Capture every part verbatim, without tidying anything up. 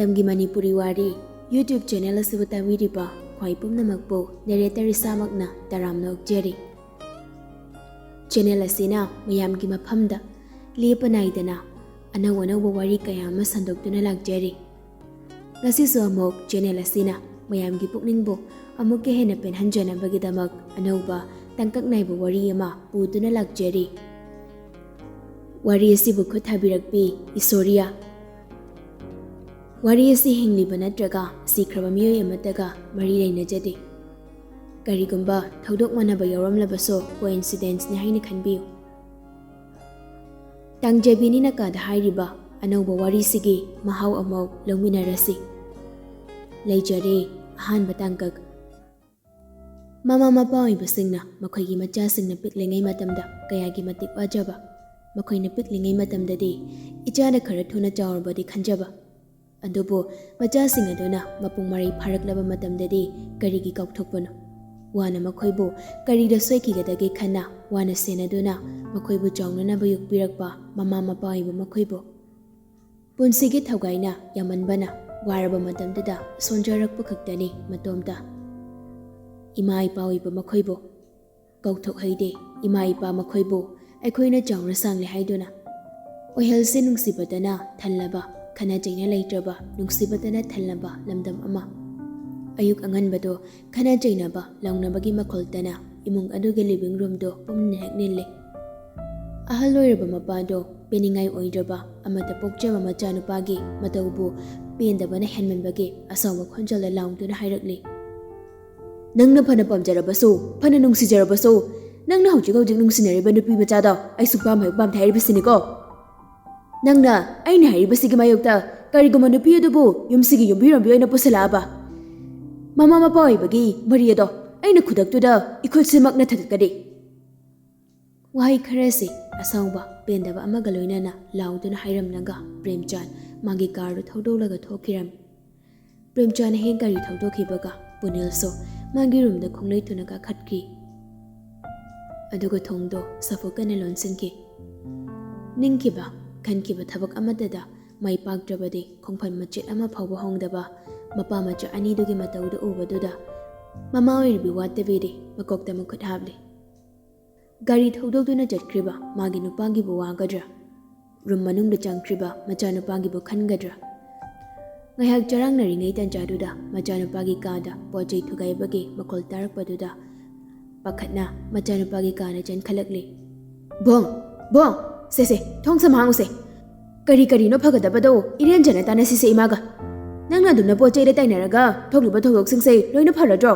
ꯃꯇꯝꯒꯤ ꯃꯅꯤꯄꯨꯔꯤ ꯋꯥꯔꯤ YouTube channel ꯑꯁꯤꯕꯨ ꯇꯥꯕꯤꯔꯤꯕ ꯈ꯭ꯋꯥꯏ ꯄꯨꯝꯅꯃꯛꯄꯨ ꯅꯦꯔꯦꯇꯔ ꯏꯁꯥꯃꯛꯅ ꯇꯔꯥꯝꯅ ꯑꯣꯛꯆꯔꯤ꯫ ꯆꯦꯅꯦꯜ ꯑꯁꯤꯅ ꯃꯌꯥꯝꯒꯤ ꯃꯐꯝꯗ ꯂꯦꯞꯄ ꯅꯥꯏꯗꯅ ꯑꯅꯧ ꯑꯅꯧꯕ ꯋꯥꯔꯤ ꯀꯌꯥ ꯑꯃ ꯁꯟꯗꯣꯛꯇꯨꯅ ꯂꯥꯛꯆꯔꯤ꯫ ꯉꯁꯤꯁꯨ ꯑꯃꯨꯛ ꯆꯦꯅꯦꯜ ꯑꯁꯤꯅ ꯃꯌꯥꯝꯒꯤ ꯄꯨꯛꯅꯤꯡꯕꯨ ꯑꯃꯨꯛꯀ ꯍꯦꯟꯅ ꯄꯦꯟꯍꯟꯖꯅꯕꯒꯤꯗꯃꯛ ꯑꯅꯧꯕ ꯇꯥꯡꯀꯛ ꯅꯥꯏꯕ ꯋꯥꯔꯤ ꯑꯃ ꯄꯨꯗꯨꯅ ꯂꯥꯛꯆꯔꯤ꯫ ꯋꯥꯔꯤ ꯑꯁꯤꯕꯨ ꯈꯨꯠ ꯊꯥꯕꯤꯔꯛꯄꯤ ꯏꯁꯣꯔꯤꯌꯥ꯫ ꯋꯥꯔꯤ ꯑꯁꯤ ꯍꯤꯡꯂꯤꯕ ꯅꯠꯇ꯭ꯔꯒ ꯁꯤꯈ꯭ꯔꯕ ꯃꯤꯑꯣꯏ ꯑꯃꯠꯇꯒ ꯃꯔꯤ ꯂꯩꯅꯖꯗꯦ꯫ ꯀꯔꯤꯒꯨꯝꯕ ꯊꯧꯗꯣꯛ ꯃꯥꯟꯅꯕ ꯌꯥꯎꯔꯝꯂꯕꯁꯨ coincidenceꯅꯤ ꯍꯥꯏꯅ ꯈꯟꯕꯤꯌꯨ꯫ ꯇꯥꯡꯖꯕꯤꯅꯤꯅ ꯀꯥꯗ ꯍꯥꯏꯔꯤꯕ ꯑꯅꯧꯕ ꯋꯥꯔꯤꯁꯤꯒꯤ ꯃꯍꯥꯎ ꯑꯃꯨꯛ ꯂꯧꯃꯤꯟꯅꯔꯁꯤ꯫ ꯂꯩꯖꯔꯦ ꯑꯍꯥꯟꯕ ꯇꯥꯡꯀꯛ꯫ ꯃꯃꯥ ꯃꯄꯥ ꯑꯣꯏꯕꯁꯤꯡꯅ ꯃꯈꯣꯏꯒꯤ ꯃꯆꯥꯁꯤꯡꯅ ꯄꯤꯛꯂꯤꯉꯩ ꯃꯇꯝꯗ ꯀꯌꯥꯒꯤ ꯃꯇꯤꯛ ꯋꯥꯖꯕ꯫ ꯃꯈꯣꯏꯅ ꯄꯤꯛꯂꯤꯉꯩ ꯃꯇꯝꯗꯗꯤ ꯏꯆꯥꯅ ꯈꯔ ꯊꯨꯅ ꯆꯥꯎꯔꯕꯗꯤ ꯈꯟꯖꯕ꯫ ꯑꯗꯨꯕꯨ ꯃꯆꯥꯁꯤꯡ ꯑꯗꯨꯅ ꯃꯄꯨꯡ ꯃꯔꯩ ꯐꯥꯔꯛꯂꯕ ꯃꯇꯝꯗꯗꯤ ꯀꯔꯤꯒꯤ ꯀꯥꯎꯊꯣꯛꯄꯅꯣ? ꯋꯥꯅ ꯃꯈꯣꯏꯕꯨ ꯀꯔꯤꯗ ꯁꯣꯏꯈꯤꯒꯗꯒꯦ ꯈꯟꯅ ꯋꯥꯅ ꯁꯦꯟꯅꯗꯨꯅ ꯃꯈꯣꯏꯕꯨ ꯆꯥꯎꯅꯅꯕ ꯌꯣꯛꯄꯤꯔꯛꯄ ꯃꯃꯥ ꯃꯄꯥ ꯑꯣꯏꯕ ꯃꯈꯣꯏꯕꯨ꯫ ꯄꯨꯟꯁꯤꯒꯤ ꯊꯧꯒꯥꯏꯅ ꯌꯥꯝꯃꯟꯕꯅ ꯋꯥꯔꯕ ꯃꯇꯝꯗꯨꯗ ꯁꯣꯟꯖꯔꯛꯄ ꯈꯛꯇꯅꯤ ꯃꯇꯣꯝꯇ꯫ ꯏꯃꯥ ꯏꯄꯥ ꯑꯣꯏꯕ ꯃꯈꯣꯏꯕꯨ ꯀꯥꯎꯊꯣꯛꯍꯩꯗꯦ꯫ ꯏꯃꯥ ꯏꯄꯥ ꯃꯈꯣꯏꯕꯨ ꯑꯩꯈꯣꯏꯅ ꯆꯥꯎꯅ ꯁꯥꯡꯂꯦ ꯍꯥꯏꯗꯨꯅ꯫ ꯑꯣꯏꯍꯜꯁꯦ ꯅꯨꯡꯁꯤꯕꯇꯅ ꯊꯜꯂꯕ, ꯈꯠꯅ ꯆꯩꯅ ꯂꯩꯇ꯭ꯔꯕ, ꯅꯨꯡꯁꯤꯕꯇꯅ ꯊꯜꯂꯕ ꯂꯝꯗꯝ ꯑꯃ꯫ ꯑꯌꯨꯛ ꯑꯉꯟꯕꯗꯣ ꯈꯠꯅ ꯆꯩꯅꯕ, ꯂꯥꯎꯅꯕꯒꯤ ꯃꯈꯣꯜꯇꯅ ꯏꯃꯨꯡ ꯑꯗꯨꯒꯤ living roomꯗꯣ ꯄꯨꯝꯅ ꯍꯦꯛ ꯅꯤꯜꯂꯦ꯫ ꯑꯍꯜ ꯑꯣꯏꯔꯕ ꯃꯄꯥꯗꯣ ꯄꯦꯟꯅꯤꯡꯉꯥꯏ ꯑꯣꯏꯗ꯭ꯔꯕ ꯑꯃꯠꯇ ꯄꯣꯛꯆꯕ ꯃꯆꯥꯅꯨꯄꯥꯒꯤ ꯃꯇꯧꯕꯨ ꯄꯦꯟꯗꯕꯅ ꯍꯦꯟꯃꯟꯕꯒꯤ ꯑꯁꯥꯎꯕ ꯈꯣꯟꯖꯦꯜꯗ ꯂꯥꯎꯗꯨꯅ ꯍꯥꯏꯔꯛꯂꯤ, "ꯅꯪꯅ ꯐꯅ ꯄꯥꯝꯖꯔꯕꯁꯨ, ꯐꯅ ꯅꯨꯡꯁꯤꯖꯔꯕꯁꯨ, ꯅꯪꯅ ꯍꯧꯖꯤꯛ ꯍꯧꯖꯤꯛ ꯅꯨꯡꯁꯤꯅꯔꯤꯕ ꯅꯨꯄꯤ ꯃꯆꯥꯗꯣ ꯑꯩ ꯁꯨꯡꯄꯥꯝ ꯍꯦꯛ ꯄꯥꯝꯗꯦ ꯍꯥꯏꯔꯤꯕꯁꯤꯅꯤꯀꯣ꯫ ꯅꯪꯅ ꯑꯩꯅ ꯍꯥꯏꯔꯤꯕꯁꯤꯒꯤ ꯃꯥꯌꯣꯛꯇ ꯀꯔꯤꯒꯨꯝꯕ ꯅꯨꯄꯤ ꯑꯗꯨꯕꯨ ꯌꯨꯝꯁꯤꯒꯤ ꯌꯨꯝꯕꯤꯔꯣꯝꯕꯤ ꯑꯣꯏꯅ ꯄꯨꯁꯤꯜꯂꯛꯑꯕ, ꯃꯃꯥ ꯃꯄꯥ ꯑꯣꯏꯕꯒꯤ ꯃꯔꯤ ꯑꯗꯣ ꯑꯩꯅ ꯈꯨꯗꯛꯇꯨꯗ ꯏꯈꯨꯠꯁꯤꯃꯛꯅ ꯊꯗꯠꯀꯅꯤ꯫" ꯋꯥꯍꯩ ꯈꯔꯁꯤ ꯑꯁꯥꯎꯕ ꯄꯦꯟꯗꯕ ꯑꯃꯒ ꯂꯣꯏꯅꯅ ꯂꯥꯎꯗꯨꯅ ꯍꯥꯏꯔꯝꯂꯒ ꯄ꯭ꯔꯦꯝꯆꯥꯟ ꯃꯥꯒꯤ ꯀꯥꯔꯗꯨ ꯊꯧꯗꯣꯛꯂꯒ ꯊꯣꯛꯈꯤꯔꯝꯃꯤ꯫ ꯄ꯭ꯔꯦꯝꯆꯥꯟ ꯍꯦꯛ ꯒꯥꯔꯤ ꯊꯧꯗꯣꯛꯈꯤꯕꯒ ꯄꯨꯅꯤꯜꯁꯨ ꯃꯥꯒꯤ ꯔꯨꯝꯗ ꯈꯣꯡꯂꯩ ꯊꯨꯅ ꯀꯥꯈꯠꯈꯤ꯫ ꯑꯗꯨꯒ ꯊꯣꯡꯗꯣ ꯁꯥꯐꯨ ꯀꯟꯅ ꯂꯣꯟꯁꯤꯟꯈꯤ꯫ ꯅꯤꯡꯈꯤꯕ, ꯈꯟꯈꯤꯕ ꯊꯕꯛ ꯑꯃꯠꯇꯗ ꯃꯥꯏ ꯄꯥꯛꯇ꯭ꯔꯕꯗꯤ ꯈꯣꯡꯐꯝ ꯃꯆꯦꯠ ꯑꯃ ꯐꯥꯎꯕ ꯍꯣꯡꯗꯕ ꯃꯄꯥ ꯃꯆꯥ ꯑꯅꯤꯗꯨꯒꯤ ꯃꯇꯧꯗꯨ ꯎꯕꯗꯨꯗ ꯃꯃꯥ ꯑꯣꯏꯔꯤꯕꯤ ꯋꯥꯠꯇꯕꯤꯗꯤ ꯃꯀꯣꯛꯇ ꯃꯈꯨꯠ ꯍꯥꯞꯂꯤ꯫ ꯒꯥꯔꯤ ꯊꯧꯗꯣꯛꯇꯨꯅ ꯆꯠꯈ꯭ꯔꯤꯕ ꯃꯥꯒꯤ ꯅꯨꯄꯥꯒꯤꯕꯨ ꯋꯥꯒꯗ꯭ꯔꯥ? ꯔꯨꯝ ꯃꯅꯨꯡꯗ ꯆꯪꯈ꯭ꯔꯤꯕ ꯃꯆꯥꯅꯨꯄꯥꯒꯤꯕꯨ ꯈꯟꯒꯗ꯭ꯔꯥ? ꯉꯥꯏꯍꯥꯛ ꯆꯔꯥꯡꯅꯔꯤꯉꯩ ꯇꯟꯖꯥꯗꯨꯗ ꯃꯆꯥꯅꯨꯄꯥꯒꯤ ꯀꯥꯗ ꯄꯣꯠ ꯆꯩ ꯊꯨꯒꯥꯏꯕꯒꯤ ꯃꯈꯣꯜ ꯇꯥꯔꯛꯄꯗꯨꯗ ꯄꯥꯈꯠꯅ ꯃꯆꯥꯅꯨꯄꯥꯒꯤ ꯀꯥꯗ ꯆꯦꯟꯈꯠꯂꯛꯂꯤ꯫ "ꯕꯣꯡ! ꯕꯣꯡ! ꯁꯦ ꯁꯦ, ꯊꯣꯡ ꯁꯝ ꯍꯥꯡꯉꯨꯁꯦ꯫ ꯀꯔꯤ ꯀꯔꯤꯅꯣ ꯐꯒꯗꯕꯗꯣ ꯏꯔꯦꯟꯖꯅ ꯇꯥꯟꯅꯁꯤꯁꯦ ꯏꯃꯥꯒ꯫ ꯅꯪꯅ ꯑꯗꯨꯝꯅ ꯄꯣꯠ ꯆꯩꯗ ꯇꯥꯏꯅꯔꯒ ꯊꯣꯛꯂꯤꯕ ꯊꯧꯗꯣꯛꯁꯤꯡꯁꯦ ꯂꯣꯏꯅ ꯐꯔꯗ꯭ꯔꯣ?"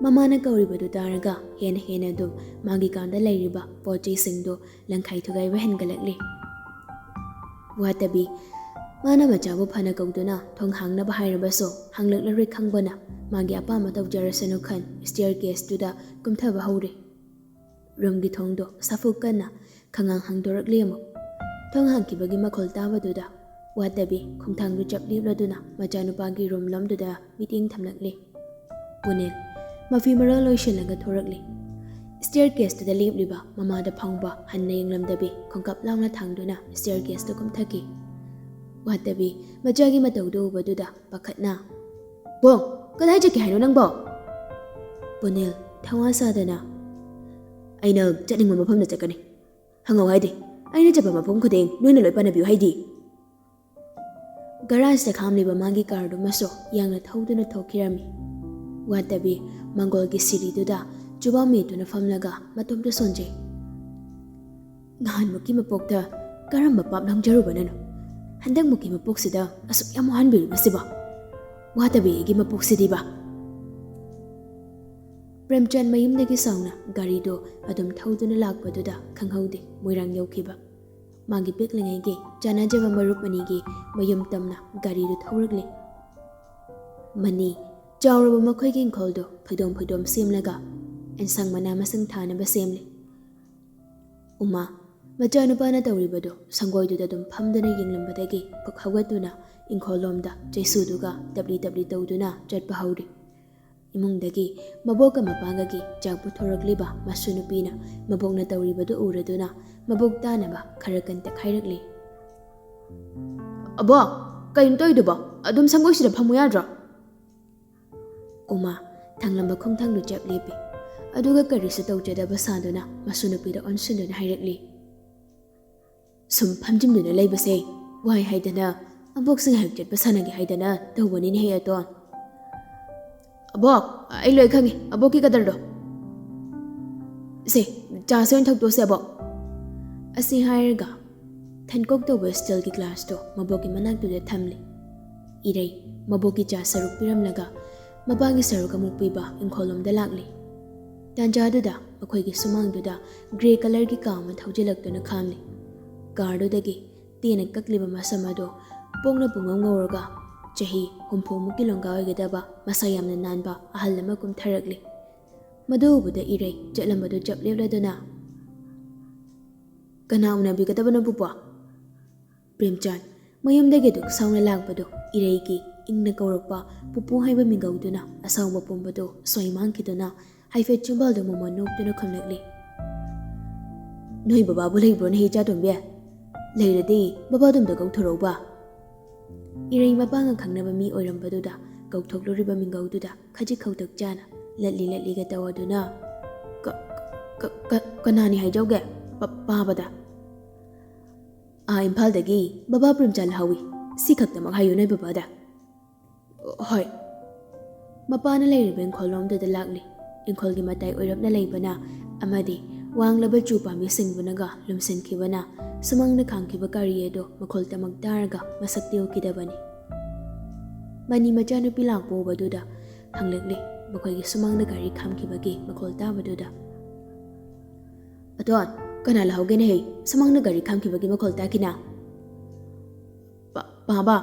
ꯃꯃꯥꯅ ꯀꯧꯔꯤꯕꯗꯨ ꯇꯥꯔꯒ ꯍꯦꯟꯅ ꯍꯦꯟꯅ ꯑꯗꯨꯝ ꯃꯥꯒꯤ ꯀꯥꯗ ꯂꯩꯔꯤꯕ ꯄꯣꯠ ꯆꯩꯁꯤꯡꯗꯨ ꯂꯪꯈꯥꯏ ꯊꯨꯒꯥꯏꯕ ꯍꯦꯟꯒꯠꯂꯛꯂꯤ꯫ ꯋꯥꯇꯕꯤ ꯃꯥꯅ ꯃꯆꯥꯕꯨ ꯐꯅ ꯀꯧꯗꯨꯅ ꯊꯣꯡ ꯍꯥꯡꯅꯕ ꯍꯥꯏꯔꯕꯁꯨ ꯍꯥꯡꯂꯛꯂꯔꯣꯏ ꯈꯪꯕꯅ ꯃꯥꯒꯤ ꯑꯄꯥꯝꯕ ꯇꯧꯖꯔꯁꯅꯨ ꯈꯟ ꯁ꯭ꯇꯤꯌꯔ ꯀꯦꯁꯇꯨꯗ ꯀꯨꯝꯊꯕ ꯍꯧꯔꯦ꯫ ꯔꯨꯝꯒꯤ ꯊꯣꯡꯗꯣ ꯁꯥꯐꯨ ꯀꯟꯅ ꯈꯉꯥꯡ ꯍꯥꯡꯗꯣꯔꯛꯂꯤ ꯑꯃꯨꯛ꯫ ꯊꯣꯡ ꯍꯥꯡꯈꯤꯕꯒꯤ ꯃꯈꯣꯜ ꯇꯥꯕꯗꯨꯗ ꯋꯥꯇꯕꯤ ꯈꯣꯡꯊꯥꯡꯗꯨ ꯆꯞ ꯂꯦꯞꯂꯗꯨꯅ ꯃꯆꯥꯅꯨꯄꯥꯒꯤ ꯔꯨꯝ ꯂꯣꯝꯗꯨꯗ ꯃꯤꯠꯌꯦꯡ ꯊꯝꯂꯛꯂꯤ꯫ ꯄꯨꯅꯤꯜ ꯃꯐꯤ ꯃꯔꯣꯜ ꯂꯣꯏꯁꯤꯜꯂꯒ ꯊꯣꯔꯛꯂꯤ꯫ ꯁ꯭ꯇꯤꯌꯔ ꯀꯦꯁꯇꯨꯗ ꯂꯦꯞꯂꯤꯕ ꯃꯃꯥꯗ ꯐꯥꯎꯕ ꯍꯟꯅ ꯌꯦꯡꯂꯝꯗꯕꯤ ꯈꯣꯡꯀꯥꯞ ꯂꯥꯎꯅ ꯊꯥꯡꯗꯨꯅ ꯁ꯭ꯇꯤꯌꯔ ꯀꯦꯁꯇꯨ ꯀꯨꯝꯊꯈꯤ꯫ ꯋꯥꯇꯕꯤ ꯃꯆꯥꯒꯤ ꯃꯇꯧꯗꯨ ꯎꯕꯗꯨꯗ ꯄꯥꯈꯠꯅ, "ꯕꯣꯡ, ꯀꯗꯥꯏ ꯆꯠꯀꯦ ꯍꯥꯏꯅꯣ ꯅꯪꯕꯣ?" ꯄꯨꯅꯤꯜ ꯊꯋꯥ ꯁꯥꯗꯅ, "ꯑꯩꯅ ꯆꯠꯅꯤꯡꯕ ꯃꯐꯝꯗ ꯆꯠꯀꯅꯤ꯫ ꯍꯪꯉꯧ ꯍꯥꯏꯗꯤ, ꯑꯩꯅ ꯆꯠꯄ ꯃꯐꯝ ꯈꯨꯗꯤꯡ ꯅꯣꯏꯅ ꯂꯣꯏ ꯄꯥꯟꯅꯕꯤꯌꯨ ꯍꯥꯏꯗꯤ?" ꯒꯔꯥꯖꯇ ꯈꯥꯝꯂꯤꯕ ꯃꯥꯒꯤ ꯀꯥꯔꯗꯨꯃꯁꯨ ꯌꯥꯡꯅ ꯊꯧꯗꯨꯅ ꯊꯣꯛꯈꯤꯔꯝꯃꯤ꯫ ꯋꯥꯇꯕꯤ ꯃꯪꯒꯣꯜꯒꯤ ꯁꯤꯔꯤꯗꯨꯗ ꯆꯨꯕꯥꯝ ꯃꯦꯠꯇꯨꯅ ꯐꯝꯂꯒ ꯃꯇꯣꯝꯇ ꯁꯣꯟꯖꯩ꯫ ꯅꯍꯥꯟꯃꯨꯛꯀꯤ ꯃꯄꯣꯛꯇ ꯀꯔꯝꯕ ꯄꯥꯞ ꯂꯪꯖꯔꯨꯕꯅꯅꯣ? ꯍꯟꯗꯛꯃꯨꯛꯀꯤ ꯃꯄꯣꯛꯁꯤꯗ ꯑꯁꯨꯛ ꯌꯥꯝ ꯋꯥꯍꯟꯕꯤꯔꯤꯕꯁꯤꯕꯣ? ꯋꯥꯇꯕꯤ ꯑꯩꯒꯤ ꯃꯄꯣꯛꯁꯤꯗꯤꯕ꯫ ꯄ꯭ꯔꯦꯝꯆꯟ ꯃꯌꯨꯝꯗꯒꯤ ꯁꯥꯎꯅ ꯒꯥꯔꯤꯗꯨ ꯑꯗꯨꯝ ꯊꯧꯗꯨꯅ ꯂꯥꯛꯄꯗꯨꯗ ꯈꯪꯍꯧꯗꯦ ꯃꯣꯏꯔꯥꯡ ꯌꯧꯈꯤꯕ꯫ ꯃꯥꯒꯤ ꯄꯤꯛꯂꯤꯉꯩꯒꯤ ꯆꯥꯟꯅꯖꯕ ꯃꯔꯨꯞ ꯑꯅꯤꯒꯤ ꯃꯌꯨꯝ ꯇꯝꯅ ꯒꯥꯔꯤꯗꯨ ꯊꯧꯔꯛꯂꯤ꯫ ꯃꯅꯤ ꯆꯥꯎꯔꯕ ꯃꯈꯣꯏꯒꯤ ꯏꯪꯈꯣꯜꯗꯨ ꯐꯩꯗꯣꯝ ꯐꯩꯗꯣꯝ ꯁꯦꯝꯂꯒ ꯑꯦꯟꯁꯥꯡ ꯃꯅꯥ ꯃꯁꯤꯡ ꯊꯥꯅꯕ ꯁꯦꯝꯂꯤ꯫ ꯎꯃꯥ ꯃꯆꯥꯅꯨꯄꯥꯅ ꯇꯧꯔꯤꯕꯗꯨ ꯁꯪꯒꯣꯏꯗꯨꯗ ꯑꯗꯨꯝ ꯐꯝꯗꯨꯅ ꯌꯦꯡꯂꯝꯕꯗꯒꯤ ꯄꯨꯛ ꯍꯧꯒꯠꯇꯨꯅ ꯏꯪꯈꯣꯜꯂꯣꯝꯗ ꯆꯩꯁꯨꯗꯨꯒ ꯇꯞꯂꯤ ꯇꯞꯂꯤ ꯇꯧꯗꯨꯅ ꯆꯠꯄ ꯍꯧꯔꯤ꯫ ꯏꯃꯨꯡꯗꯒꯤ ꯃꯕꯣꯛꯀ ꯃꯄꯥꯒꯒꯤ ꯆꯥꯛ ꯄꯨꯊꯣꯔꯛꯂꯤꯕ ꯃꯁꯨ ꯅꯨꯄꯤꯅ ꯃꯕꯣꯛꯅ ꯇꯧꯔꯤꯕꯗꯨ ꯎꯔꯗꯨꯅ ꯃꯕꯣꯛ ꯇꯥꯅꯕ ꯈꯔ ꯀꯟꯇꯛ ꯍꯥꯏꯔꯛꯂꯤ꯫ "ꯑꯕꯣꯛ, ꯀꯩꯅꯣ ꯇꯧꯔꯤꯗꯨꯕꯣ? ꯑꯗꯨꯝ ꯁꯪꯒꯣꯏꯁꯤꯗ ꯐꯝꯃꯨ ꯌꯥꯗ꯭ꯔꯣ?" ꯎꯃꯥ ꯊꯪꯂꯝꯕ ꯈꯣꯡꯊꯥꯡꯗꯨ ꯆꯞ ꯂꯦꯞꯄꯤ꯫ ꯑꯗꯨꯒ ꯀꯔꯤꯁꯨ ꯇꯧꯖꯗꯕ ꯁꯥꯗꯨꯅ ꯃꯁꯨ ꯅꯨꯄꯤꯗ ꯑꯣꯟꯁꯤꯟꯗꯨꯅ ꯍꯥꯏꯔꯛꯂꯤ, "ꯁꯨꯝ ꯐꯝꯖꯤꯟꯗꯨꯅ ꯂꯩꯕꯁꯦ ꯋꯥꯏ ꯍꯥꯏꯗꯅ, ꯑꯕꯣꯛꯁꯤꯡ ꯉꯥꯏꯍꯥꯛ ꯆꯠꯄ ꯁꯥꯟꯅꯒꯦ ꯍꯥꯏꯗꯅ ꯇꯧꯕꯅꯤꯅꯦꯍꯦ ꯑꯇꯣꯟ꯫ ꯑꯕꯣꯛ, ꯑꯩ ꯂꯣꯏ ꯈꯪꯉꯦ, ꯑꯕꯣꯛꯀꯤ ꯀꯗꯔꯗꯣ꯫ ꯁꯦ, ꯆꯥꯁꯦ ꯑꯣꯏꯅ ꯊꯛꯇꯣꯛꯁꯦ, ꯑꯕꯣꯛ꯫" ꯑꯁꯤ ꯍꯥꯏꯔꯒ ꯊꯟꯀꯣꯛ ꯇꯧꯕ ꯁ꯭ꯇꯤꯜꯒꯤ ꯒ꯭ꯂꯥꯁꯇꯣ ꯃꯕꯣꯛꯀꯤ ꯃꯅꯥꯛꯇꯨꯗ ꯊꯝꯂꯤ꯫ ꯏꯔꯩ ꯃꯕꯣꯛꯀꯤ ꯆꯥ ꯁꯔꯨꯛ ꯄꯤꯔꯝꯂꯒ ꯃꯄꯥꯒꯤ ꯁꯔꯨꯛ ꯑꯃꯨꯛ ꯄꯤꯕ ꯏꯪꯈꯣꯜꯂꯣꯝꯗ ꯂꯥꯛꯂꯤ꯫ ꯇꯥꯟꯖꯥꯗꯨꯗ ꯃꯈꯣꯏꯒꯤ ꯁꯨꯃꯥꯡꯗꯨꯗ ꯒ꯭ꯔꯦ ꯀꯂꯔꯒꯤ ꯀꯥꯔ ꯑꯃ ꯊꯧꯖꯤꯜꯂꯛꯇꯨꯅ ꯈꯥꯝꯂꯤ꯫ ꯀꯥꯔꯗꯨꯗꯒꯤ ꯇꯦꯟꯅ ꯀꯛꯂꯤꯕ ꯃꯁꯝ ꯑꯗꯣ ꯄꯣꯡꯅ ꯄꯨꯡꯉꯧ ꯉꯧꯔꯒ ꯆꯍꯤ ꯍꯨꯝꯐꯨꯃꯨꯛꯀꯤ ꯂꯣꯡꯒꯥ ꯑꯣꯏꯒꯗꯕ ꯃꯁꯥ ꯌꯥꯝꯅ ꯅꯥꯟꯕ ꯑꯍꯜ ꯑꯃ ꯀꯨꯝꯊꯔꯛꯂꯤ꯫ ꯃꯗꯨ ꯎꯕꯗ ꯏꯔꯩ ꯆꯠꯂꯝꯕꯗꯨ ꯆꯞ ꯂꯦꯞꯂꯗꯨꯅ, "ꯀꯅꯥ ꯎꯅꯕꯤꯒꯗꯕꯅꯣ ꯄꯨꯄꯨ?" ꯄ꯭ꯔꯦꯝꯆꯥꯟ ꯃꯌꯨꯝꯗꯒꯤ ꯗꯨꯛ ꯁꯥꯎꯅ ꯂꯥꯛꯄꯗꯨ ꯏꯔꯩꯒꯤ ꯏꯪꯅ ꯀꯧꯔꯛꯄ ꯄꯨꯄꯨ ꯍꯥꯏꯕ ꯃꯤꯡꯒꯧꯗꯨꯅ ꯑꯁꯥꯎꯕ ꯄꯨꯝꯕꯗꯨ ꯁ꯭ꯋꯥꯏ ꯃꯥꯡꯈꯤꯗꯨꯅ ꯍꯥꯏꯐꯦꯠ ꯆꯤꯝꯕꯥꯜꯗ ꯃꯣꯃꯣꯟ ꯅꯣꯛꯇꯨꯅ ꯈꯨꯝꯂꯛꯂꯤ, "ꯅꯣꯏ ꯕꯕꯥꯕꯨ ꯂꯩꯕ꯭ꯔꯣꯅꯦ ꯏꯆꯥꯇꯣꯝꯕꯤ? ꯂꯩꯔꯗꯤ ꯕꯕꯥꯗꯣ ꯑꯝꯇ ꯀꯧꯊꯣꯔꯛꯎꯕ꯫" ꯏꯔꯩ ꯃꯄꯥꯒ ꯈꯪꯅꯕ ꯃꯤ ꯑꯣꯏꯔꯝꯕꯗꯨꯗ ꯀꯧꯊꯣꯛꯂꯨꯔꯤꯕ ꯃꯤꯡꯒꯧꯗꯨꯗ ꯈꯖꯤꯛ ꯈꯧꯇꯛ ꯆꯥꯅ ꯂꯠꯂꯤ ꯂꯠꯂꯤꯒ ꯇꯧꯗꯨꯅ, "ꯀ-, ꯀ-, ꯀ-, ꯀꯅꯥꯅꯤ ꯍꯥꯏꯖꯧꯒꯦ ꯄ-, ꯄꯥꯕꯗ?" "ꯑꯥ ꯏꯝꯐꯥꯜꯗꯒꯤ ꯕꯕꯥ ꯄ꯭ꯔꯦꯝꯆꯥꯟ ꯍꯧꯏ, ꯁꯤ ꯈꯛꯇꯃꯛ ꯍꯥꯏꯌꯨ ꯅꯣꯏ ꯕꯕꯥꯗ꯫" "ꯍꯣꯏ꯫" ꯃꯄꯥꯅ ꯂꯩꯔꯤꯕ ꯏꯪꯈꯣꯜꯂꯣꯝꯗꯨꯗ ꯂꯥꯛꯂꯤ꯫ ꯏꯪꯈꯣꯜꯒꯤ ꯃꯇꯥꯏ ꯑꯣꯏꯔꯞꯅ ꯂꯩꯕꯅ ꯑꯃꯗꯤ ꯋꯥꯡꯂꯕ ꯆꯨ ꯄꯥꯝꯕꯤꯁꯤꯡꯗꯨꯅꯒ ꯂꯨꯝꯁꯤꯟꯈꯤꯕꯅ ꯁꯨꯃꯥꯡꯗ ꯈꯥꯝꯈꯤꯕ ꯒꯥꯔꯤ ꯑꯗꯨ ꯃꯈꯣꯜ ꯇꯃꯛ ꯇꯥꯔꯒ ꯃꯁꯛꯇꯤ ꯎꯈꯤꯗꯕꯅꯤ꯫ ꯃꯅꯤ ꯃꯆꯥꯅꯨꯄꯤ ꯂꯥꯛꯄ ꯎꯕꯗꯨꯗ ꯍꯪꯂꯛꯂꯤ, ꯃꯈꯣꯏꯒꯤ ꯁꯨꯃꯥꯡꯗ ꯒꯥꯔꯤ ꯈꯥꯝꯈꯤꯕꯒꯤ ꯃꯈꯣꯜ ꯇꯥꯕꯗꯨꯗ꯫ "ꯑꯇꯣꯟ, ꯀꯅꯥ ꯂꯥꯛꯍꯧꯒꯦꯅꯦꯍꯦ? ꯁꯨꯃꯥꯡꯗ ꯒꯥꯔꯤ ꯈꯥꯝꯈꯤꯕꯒꯤ ꯃꯈꯣꯜ ꯇꯥꯈꯤꯅ?" "ꯄꯥ-, ꯄꯥꯕ,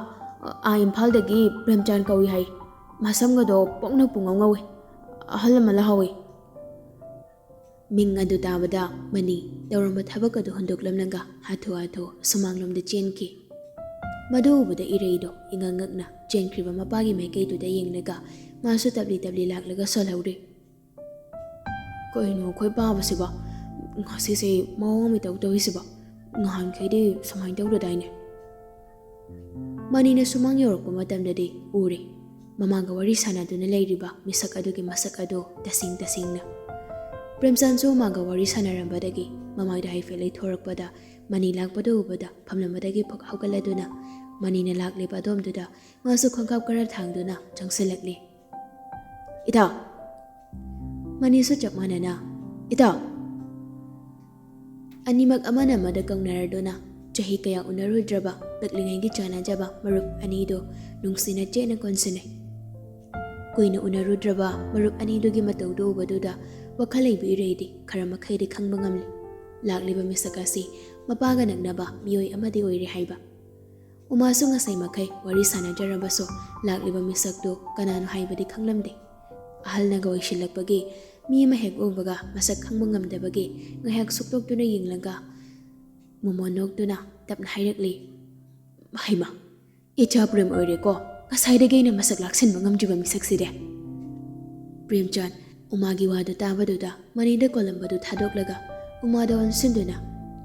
ꯑꯥ ꯏꯝꯐꯥꯜꯗꯒꯤ ꯄ꯭ꯔꯦꯝꯆꯥꯟ ꯀꯧꯏ ꯍꯥꯏ꯫ ꯃꯁꯝꯒꯗꯣ ꯄꯣꯡꯅ ꯄꯨꯡꯉꯧ ꯉꯧꯏ꯫ ꯑꯍꯜ ꯑꯃ ꯂꯥꯛꯍꯧꯏ꯫" ꯃꯤꯡ ꯑꯗꯨ ꯇꯥꯕꯗ ꯃꯅꯤ ꯇꯧꯔꯝꯕ ꯊꯕꯛ ꯑꯗꯨ ꯍꯨꯟꯗꯣꯛꯂꯝꯂꯒ ꯍꯥꯊꯨ ꯍꯥꯊꯨ ꯁꯨꯃꯥꯡꯂꯣꯝꯗ ꯆꯦꯟꯈꯤ꯫ ꯃꯗꯨ ꯎꯕꯗ ꯏꯔꯩꯗꯣ ꯏꯉꯛ ꯉꯛꯅ ꯆꯦꯟꯈ꯭ꯔꯤꯕ ꯃꯄꯥꯒꯤ ꯃꯥꯏꯀꯩꯗꯨꯗ ꯌꯦꯡꯂꯒ ꯃꯥꯁꯨ ꯇꯞꯂꯤ ꯇꯞꯂꯤ ꯂꯥꯛꯂꯒ ꯁꯣꯜꯍꯧꯔꯤ꯫ "ꯀꯩꯅꯣ ꯑꯩꯈꯣꯏ ꯄꯥꯕꯁꯤꯕꯣ? ꯉꯁꯤꯁꯦ ꯃꯑꯣꯡ ꯑꯃ ꯏꯇꯧ ꯇꯧꯔꯤꯁꯤꯕꯣ? ꯅꯍꯥꯟꯈꯩꯗꯤ ꯁꯨꯃꯥꯏꯅ ꯇꯧꯗꯗꯥꯏꯅꯦ?" ꯃꯅꯤꯅ ꯁꯨꯃꯥꯡ ꯌꯧꯔꯛꯄ ꯃꯇꯝꯗꯗꯤ ꯎꯔꯦ, ꯃꯃꯥꯒ ꯋꯥꯔꯤ ꯁꯥꯟꯅꯗꯨꯅ ꯂꯩꯔꯤꯕ ꯃꯤꯁꯛ ꯑꯗꯨꯒꯤ ꯃꯁꯛ ꯑꯗꯨ ꯇꯁꯦꯡ ꯇꯁꯦꯡꯅ꯫ ꯄ꯭ꯔꯦꯝꯆꯥꯟꯁꯨ ꯃꯥꯒ ꯋꯥꯔꯤ ꯁꯥꯟꯅꯔꯝꯕꯗꯒꯤ ꯃꯃꯥꯏꯗ ꯍꯥꯏꯐꯦꯠ ꯂꯩꯊꯣꯔꯛꯄꯗ ꯃꯅꯤ ꯂꯥꯛꯄꯗꯨ ꯎꯕꯗ ꯐꯝꯂꯝꯕꯗꯒꯤ ꯐꯛ ꯍꯧꯒꯠꯂꯗꯨꯅ ꯃꯅꯤꯅ ꯂꯥꯛꯂꯤꯕ ꯑꯗꯣꯝꯗꯨꯗ ꯃꯥꯁꯨ ꯈꯣꯡꯀꯥꯞ ꯈꯔ ꯊꯥꯡꯗꯨꯅ ꯆꯪꯁꯤꯜꯂꯛꯂꯤ꯫ "ꯏꯇꯥꯎ!" ꯃꯅꯤꯁꯨ ꯆꯞ ꯃꯥꯟꯅꯅ, "ꯏꯇꯥꯎ!" ꯑꯅꯤꯃꯛ ꯑꯃꯅ ꯑꯃꯗ ꯀꯧꯅꯔꯗꯨꯅ ꯆꯍꯤ ꯀꯌꯥ ꯎꯅꯔꯨꯗ꯭ꯔꯕ ꯄꯤꯛꯂꯤꯉꯩꯒꯤ ꯆꯥꯟꯅꯖꯕ ꯃꯔꯨꯞ ꯑꯅꯤꯗꯨ ꯅꯨꯡꯁꯤꯅ ꯆꯦꯠꯅ ꯀꯣꯟꯁꯤꯟꯅꯩ꯫ ꯀꯨꯏꯅ ꯎꯅꯔꯨꯗ꯭ꯔꯕ ꯃꯔꯨꯞ ꯑꯅꯤꯗꯨꯒꯤ ꯃꯇꯧꯗꯨ ꯎꯕꯗꯨꯗ ꯋꯥꯈꯜ ꯂꯩꯕꯤ ꯏꯔꯩꯗꯤ ꯈꯔ ꯃꯈꯩꯗꯤ ꯈꯪꯕ ꯉꯝꯂꯤ꯫ ꯂꯥꯛꯂꯤꯕ ꯃꯤꯁꯛ ꯑꯁꯤ ꯃꯄꯥꯒ ꯅꯛꯅꯕ ꯃꯤꯑꯣꯏ ꯑꯃꯗꯤ ꯑꯣꯏꯔꯦ ꯍꯥꯏꯕ꯫ ꯎꯃꯥꯁꯨ ꯉꯁꯥꯏ ꯃꯈꯩ ꯋꯥꯔꯤ ꯁꯥꯟꯅꯖꯔꯕꯁꯨ ꯂꯥꯛꯂꯤꯕ ꯃꯤꯁꯛꯇꯨ ꯀꯅꯥꯅꯣ ꯍꯥꯏꯕꯗꯤ ꯈꯪꯂꯝꯗꯦ꯫ ꯑꯍꯜꯅꯒ ꯑꯣꯏꯁꯤꯜꯂꯛꯄꯒꯤ ꯃꯤ ꯑꯃ ꯍꯦꯛ ꯎꯕꯒ ꯃꯁꯛ ꯈꯪꯕ ꯉꯝꯗꯕꯒꯤ ꯉꯥꯏꯍꯥꯛ ꯁꯨꯛꯇꯣꯛꯇꯨꯅ ꯌꯦꯡꯂꯒ ꯃꯣꯃꯣꯟ ꯅꯣꯛꯇꯨꯅ ꯇꯞꯅ ꯍꯥꯏꯔꯛꯂꯤ, "ꯍꯩꯃꯥ, ꯏꯆꯥ ꯄ꯭ꯔꯦꯝ ꯑꯣꯏꯔꯦꯀꯣ, ꯉꯁꯥꯏꯗꯒꯤ ꯑꯩꯅ ꯃꯁꯛ ꯂꯥꯛꯁꯤꯟꯕ ꯉꯝꯗ꯭ꯔꯤꯕ ꯃꯤꯁꯛꯁꯤꯗꯤ!" ꯄ꯭ꯔꯦꯝꯆꯥꯟ ꯎꯃꯥꯒꯤ ꯋꯥꯗꯨ ꯇꯥꯕꯗꯨꯗ ꯃꯅꯤꯗ ꯀꯣꯂꯝꯕꯗꯨ ꯊꯥꯗꯣꯛꯂꯒ ꯎꯃꯥꯗ ꯑꯣꯟꯁꯤꯟꯗꯨꯅ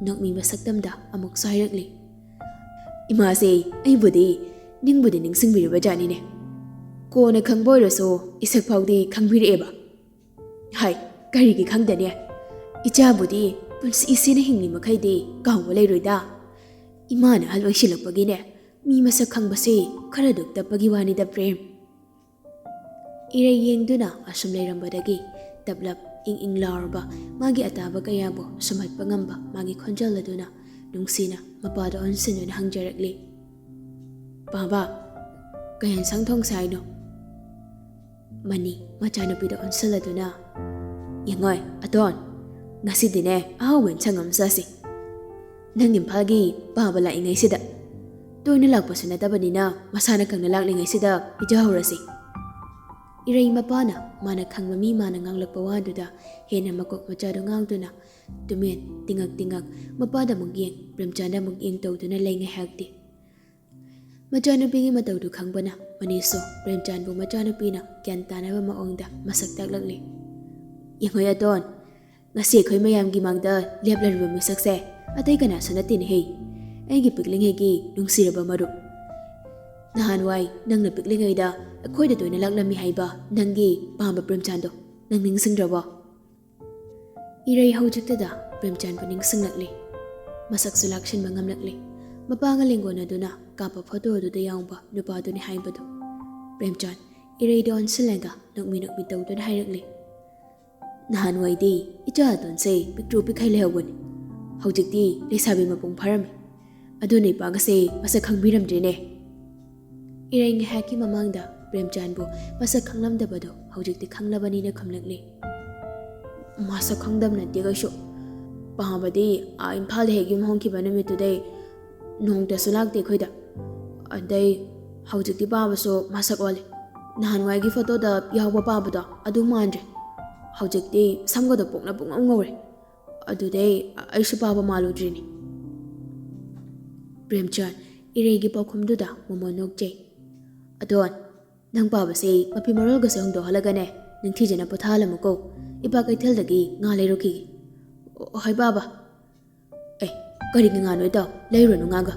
ꯅꯣꯛꯃꯤꯕ ꯁꯛꯇꯝꯗ ꯑꯃꯨꯛꯁꯨ ꯍꯥꯏꯔꯛꯂꯤ, "ꯏꯃꯥꯁꯦ ꯑꯩꯕꯨꯗꯤ ꯅꯤꯡꯕꯨꯗꯤ ꯅꯤꯡꯁꯤꯡꯕꯤꯔꯕ ꯖꯥꯠꯅꯤꯅꯦ꯫ ꯀꯣꯟꯅ ꯈꯪꯕ ꯑꯣꯏꯔꯁꯨ ꯏꯁꯛ ꯐꯥꯎꯗꯤ ꯈꯪꯕꯤꯔꯛꯑꯦꯕ꯫ ꯍꯥꯏ, ꯀꯔꯤꯒꯤ ꯈꯪꯗꯅꯤ? ꯏꯆꯥꯕꯨꯗꯤ ꯄꯨꯟꯁꯤꯁꯤꯅ ꯍꯤꯡꯂꯤ ꯃꯈꯩꯗꯤ ꯀꯥꯎꯕ ꯂꯩꯔꯣꯏꯗ꯫ ꯏꯃꯥꯅ ꯑꯍꯜ ꯑꯣꯏꯁꯤꯜꯂꯛꯄꯒꯤꯅꯦ, ꯃꯤ ꯃꯁꯛ ꯈꯪꯕꯁꯦ ꯈꯔꯗꯨ ꯇꯞꯄꯒꯤ ꯋꯥꯅꯤꯗ ꯄ꯭ꯔꯦꯝ꯫" ꯏꯔꯩ ꯌꯦꯡꯗꯨꯅ ꯑꯁꯨꯝ ꯂꯩꯔꯝꯕꯗꯒꯤ ꯇꯞꯂꯞ ꯏꯪ ꯏꯪ ꯂꯥꯎꯔꯕ ꯃꯥꯒꯤ ꯑꯇꯥꯕ ꯀꯌꯥꯕꯨ ꯁꯨꯝꯍꯠꯄ ꯉꯝꯕ ꯃꯥꯒꯤ ꯈꯣꯟꯖꯦꯜ ꯑꯗꯨꯅ ꯅꯨꯡꯁꯤꯅ ꯃꯄꯥꯗ ꯑꯣꯟꯁꯤꯟꯗꯨꯅ ꯍꯪꯖꯔꯛꯂꯤ, "ꯄꯥꯕ, ꯀꯩ ꯌꯦꯟꯁꯥꯡ ꯊꯣꯡꯁꯦ ꯍꯥꯏꯅꯣ?" ꯃꯅꯤ ꯃꯆꯥꯅꯨꯄꯤꯗ ꯑꯣꯟꯁꯤꯜꯂꯗꯨꯅ, "ꯌꯦꯡꯉꯣꯏ ꯑꯇꯣꯟ, ꯉꯁꯤꯗꯤꯅꯦ ꯑꯍꯥꯎꯕ ꯌꯦꯟꯁꯥꯡ ꯑꯃ ꯆꯥꯁꯤ꯫ ꯅꯪ ꯏꯝꯐꯥꯜꯒꯤ ꯄꯥꯕ ꯂꯥꯛꯏꯉꯩꯁꯤꯗ ꯇꯣꯏꯅ ꯂꯥꯛꯄꯁꯨ ꯅꯠꯇꯕꯅꯤꯅ ꯃꯁꯥꯅ ꯈꯪꯅ ꯂꯥꯛꯂꯤꯉꯩꯁꯤꯗ ꯄꯤꯖꯍꯧꯔꯁꯤ꯫" ꯏꯔꯩ ꯃꯄꯥꯅ ꯃꯥꯅ ꯈꯪꯕ ꯃꯤ ꯃꯥꯅ ꯉꯥꯡꯂꯛꯄ ꯋꯥꯗꯨꯗ ꯍꯦꯟꯅ ꯃꯀꯣꯛ ꯃꯆꯥꯗꯨ ꯉꯥꯡꯗꯨꯅ ꯇꯨꯃꯤꯟ ꯇꯤꯉꯛ ꯇꯤꯉꯛ ꯃꯄꯥꯗ ꯑꯃꯨꯛ ꯌꯦꯡ ꯄ꯭ꯔꯦꯝꯆꯥꯟꯗ ꯑꯃꯨꯛ ꯌꯦꯡ ꯇꯧꯗꯨꯅ ꯂꯩ ꯉꯥꯏꯍꯥꯛꯇꯤ꯫ ꯃꯆꯥꯅꯨꯄꯤꯒꯤ ꯃꯇꯧꯗꯨ ꯈꯪꯕꯅ ꯃꯅꯤꯁꯨ ꯄ꯭ꯔꯦꯝꯆꯥꯟꯕꯨ ꯃꯆꯥꯅꯨꯄꯤꯅ ꯒ꯭ꯌꯥꯟ ꯇꯥꯅꯕ ꯃꯑꯣꯡꯗ ꯃꯁꯛ ꯇꯥꯛꯂꯛꯂꯤ꯫ "ꯌꯦꯡꯉꯣꯏ ꯑꯇꯣꯟ, ꯉꯁꯤ ꯑꯩꯈꯣꯏ ꯃꯌꯥꯝꯒꯤ ꯃꯥꯡꯗ ꯂꯦꯞꯂꯔꯤꯕ ꯃꯤꯁꯛꯁꯦ ꯑꯇꯩ ꯀꯅꯥꯁꯨ ꯅꯠꯇꯦꯅꯦꯍꯦ꯫ ꯑꯩꯒꯤ ꯄꯤꯛꯂꯤꯉꯩꯒꯤ ꯅꯨꯡꯁꯤꯔꯕ ꯃꯔꯨꯞ꯫ ꯅꯍꯥꯟꯋꯥꯏ ꯅꯪꯅ ꯄꯤꯛꯂꯤꯉꯩꯗ ꯑꯩꯈꯣꯏꯗ ꯇꯣꯏꯅ ꯂꯥꯛꯂꯝꯃꯤ ꯍꯥꯏꯕ ꯅꯪꯒꯤ ꯄꯥꯝꯕ ꯄ꯭ꯔꯦꯝꯆꯥꯟꯗꯣ ꯅꯪ ꯅꯤꯡꯁꯤꯡꯗ꯭ꯔꯕꯣ? ꯏꯔꯩ ꯍꯧꯖꯤꯛꯇꯗ ꯄ꯭ꯔꯦꯝꯆꯥꯟꯕꯨ ꯅꯤꯡꯁꯤꯡꯂꯛꯂꯤ꯫ ꯃꯁꯛꯁꯨ ꯂꯥꯛꯁꯤꯟꯕ ꯉꯝꯂꯛꯂꯤ꯫ ꯃꯄꯥꯒ ꯂꯦꯡꯒꯣꯟꯅꯗꯨꯅ ꯀꯥꯞꯄ ꯐꯣꯇꯣ ꯑꯗꯨꯗ ꯌꯥꯎꯕ ꯅꯨꯄꯥꯗꯨꯅꯤ ꯍꯥꯏꯕꯗꯨ꯫ ꯄ꯭ꯔꯦꯝꯆꯥꯟ ꯏꯔꯩꯗ ꯑꯣꯟꯁꯤꯜꯂꯒ ꯅꯣꯛꯃꯤ ꯅꯣꯛꯃꯤ ꯇꯧꯗꯨꯅ ꯍꯥꯏꯔꯛꯂꯤ, "ꯅꯍꯥꯟꯋꯥꯏꯗꯤ ꯏꯆꯥ ꯑꯇꯣꯟꯁꯦ ꯄꯤꯛꯇ꯭ꯔꯨ ꯄꯤꯛꯈꯩ ꯂꯩꯍꯧꯕꯅꯤ꯫ ꯍꯧꯖꯤꯛꯇꯤ ꯂꯩꯁꯥꯕꯤ ꯃꯄꯨꯡ ꯐꯥꯔꯝꯃꯤ꯫ ꯑꯗꯨꯅ ꯏꯄꯥꯒꯁꯦ ꯃꯁꯛ ꯈꯪꯕꯤꯔꯝꯗ꯭ꯔꯦꯅꯦ꯫" ꯏꯔꯩ ꯉꯥꯏꯍꯥꯛꯀꯤ ꯃꯃꯥꯡꯗ ꯄ꯭ꯔꯦꯝꯆꯥꯟꯕꯨ ꯃꯁꯛ ꯈꯪꯂꯝꯗꯕꯗꯣ ꯍꯧꯖꯤꯛꯇꯤ ꯈꯪꯂꯕꯅꯤꯅ ꯈꯨꯝꯂꯛꯂꯤ, "ꯃꯁꯛ ꯈꯪꯗꯕ ꯅꯠꯇꯦ ꯀꯩꯁꯨ꯫ ꯄꯥꯕꯗꯤ ꯑꯥ ꯏꯝꯐꯥꯜꯗ ꯍꯦꯛ ꯌꯨꯝ ꯍꯣꯡꯈꯤꯕ ꯅꯨꯃꯤꯠꯇꯨꯗꯩ ꯅꯣꯡꯇꯁꯨ ꯂꯥꯛꯇꯦ ꯑꯩꯈꯣꯏꯗ꯫ ꯑꯗꯩ ꯍꯧꯖꯤꯛꯇꯤ ꯄꯥꯕꯁꯨ ꯃꯁꯛ ꯑꯣꯜꯂꯦ꯫ ꯅꯍꯥꯟꯋꯥꯏꯒꯤ ꯐꯣꯇꯣꯗ ꯌꯥꯎꯕ ꯄꯥꯕꯗꯣ ꯑꯗꯨ ꯃꯥꯟꯗ꯭ꯔꯦ꯫ ꯍꯧꯖꯤꯛꯇꯤ ꯁꯝꯒꯗꯣ ꯄꯨꯡꯅ ꯄꯨꯡꯉꯧ ꯉꯧꯔꯦ꯫ ꯑꯗꯨꯗꯩ ꯑꯩꯁꯨ ꯄꯥꯕ ꯃꯥꯜꯂꯨꯗ꯭ꯔꯤꯅꯤ꯫" ꯄ꯭ꯔꯦꯝꯆꯥꯟ ꯏꯔꯩꯒꯤ ꯄꯥꯎꯈꯨꯝꯗꯨꯗ ꯃꯃꯣꯟ ꯅꯣꯛꯆꯩ꯫ "ꯑꯗꯣ ꯅꯪ ꯄꯥꯕꯁꯦ ꯃꯐꯤ ꯃꯔꯣꯜꯒꯁꯦ ꯍꯣꯡꯗꯣꯛꯍꯜꯂꯒꯅꯦ, ꯅꯤꯡꯊꯤꯖꯅ ꯄꯣꯊꯥꯍꯜꯂꯝꯃꯨꯀꯣ꯫ ꯏꯄꯥ ꯀꯩꯊꯦꯜꯗꯒꯤ ꯉꯥ ꯂꯩꯔꯨꯈꯤꯒꯦ꯫" "ꯑꯣ, ꯍꯣꯏ ꯄꯥꯕ꯫" "ꯑꯦ, ꯀꯔꯤꯒꯤ ꯉꯥꯅꯣ ꯏꯇꯥꯎ? ꯂꯩꯔꯨꯔꯅꯨ ꯉꯥꯒ꯫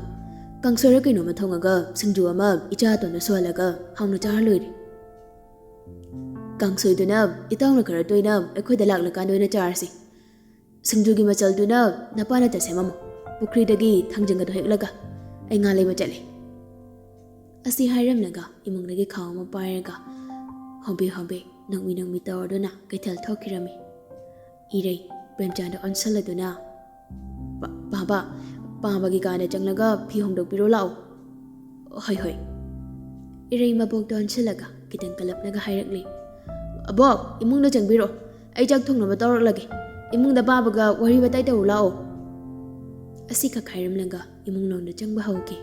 ꯀꯥꯡꯁꯣꯏꯔ ꯀꯩꯅꯣꯝꯃ ꯊꯣꯡꯉꯒ ꯁꯤꯡꯖꯨ ꯑꯃ ꯏꯆꯥ ꯑꯇꯣꯟꯗ ꯁꯨꯍꯜꯂꯒ ꯍꯥꯎꯅ ꯆꯥꯔ ꯂꯣꯏꯔꯦ꯫" "ꯀꯥꯡꯁꯣꯏꯗꯨꯅ ꯏꯇꯥꯎꯅ ꯈꯔ ꯇꯣꯏꯅ ꯑꯩꯈꯣꯏꯗ ꯂꯥꯛꯂꯀꯥꯟꯗ ꯑꯣꯏꯅ ꯆꯥꯔꯁꯤ꯫ ꯁꯤꯡꯖꯨꯒꯤ ꯃꯆꯜꯗꯨꯅ ꯅꯄꯥꯅ ꯇ ꯁꯦꯝꯃꯝꯃꯣ꯫ ꯄꯨꯈ꯭ꯔꯤꯗꯒꯤ ꯊꯥꯡꯖꯤꯡꯒꯗꯣ ꯍꯦꯛꯂꯒ ꯑꯩ ꯉꯥ ꯂꯩꯕ ꯆꯠꯂꯦ꯫" ꯑꯁꯤ ꯍꯥꯏꯔꯝꯂꯒ ꯏꯃꯨꯡꯗꯒꯤ ꯈꯥꯎ ꯑꯃ ꯄꯥꯏꯔꯒ ꯍꯣꯕꯦ ꯍꯣꯕꯦ ꯅꯣꯛꯃꯤ ꯅꯣꯛꯃꯤ ꯇꯧꯔꯗꯨꯅ ꯀꯩꯊꯦꯜ ꯊꯣꯛꯈꯤꯔꯝꯃꯤ꯫ ꯏꯔꯩ ꯄ꯭ꯔꯦꯝꯆꯥꯟꯗ ꯑꯣꯟꯁꯤꯜꯂꯗꯨꯅ, "ꯄꯥ-, ꯄꯥꯕ, ꯄꯥꯕꯒꯤ ꯀꯥꯗ ꯆꯪꯂꯒ ꯐꯤ ꯍꯣꯡꯗꯣꯛꯄꯤꯔꯣ ꯂꯥꯛꯑꯣ꯫" "ꯍꯣꯏ, ꯍꯣꯏ꯫" ꯏꯔꯩ ꯃꯕꯣꯛꯇ ꯑꯣꯟꯁꯤꯜꯂꯒ ꯈꯤꯇꯪ ꯀꯜꯂꯞꯅꯒ ꯍꯥꯏꯔꯛꯂꯤ, "ꯑꯕꯣꯛ, ꯏꯃꯨꯡꯗ ꯆꯪꯕꯤꯔꯣ꯫ ꯑꯩ ꯆꯥꯛ ꯊꯣꯡꯅꯕ ꯇꯧꯔꯛꯂꯒꯦ꯫ ꯏꯃꯨꯡꯗ ꯄꯥꯕꯒ ꯋꯥꯔꯤ ꯋꯥꯇꯥꯏ ꯇꯧꯔꯨ ꯂꯥꯛꯑꯣ꯫" ꯑꯁꯤꯈꯛ ꯍꯥꯏꯔꯝꯂꯒ ꯏꯃꯨꯡ ꯂꯣꯝꯗ ꯆꯪꯕ ꯍꯧꯈꯤ꯫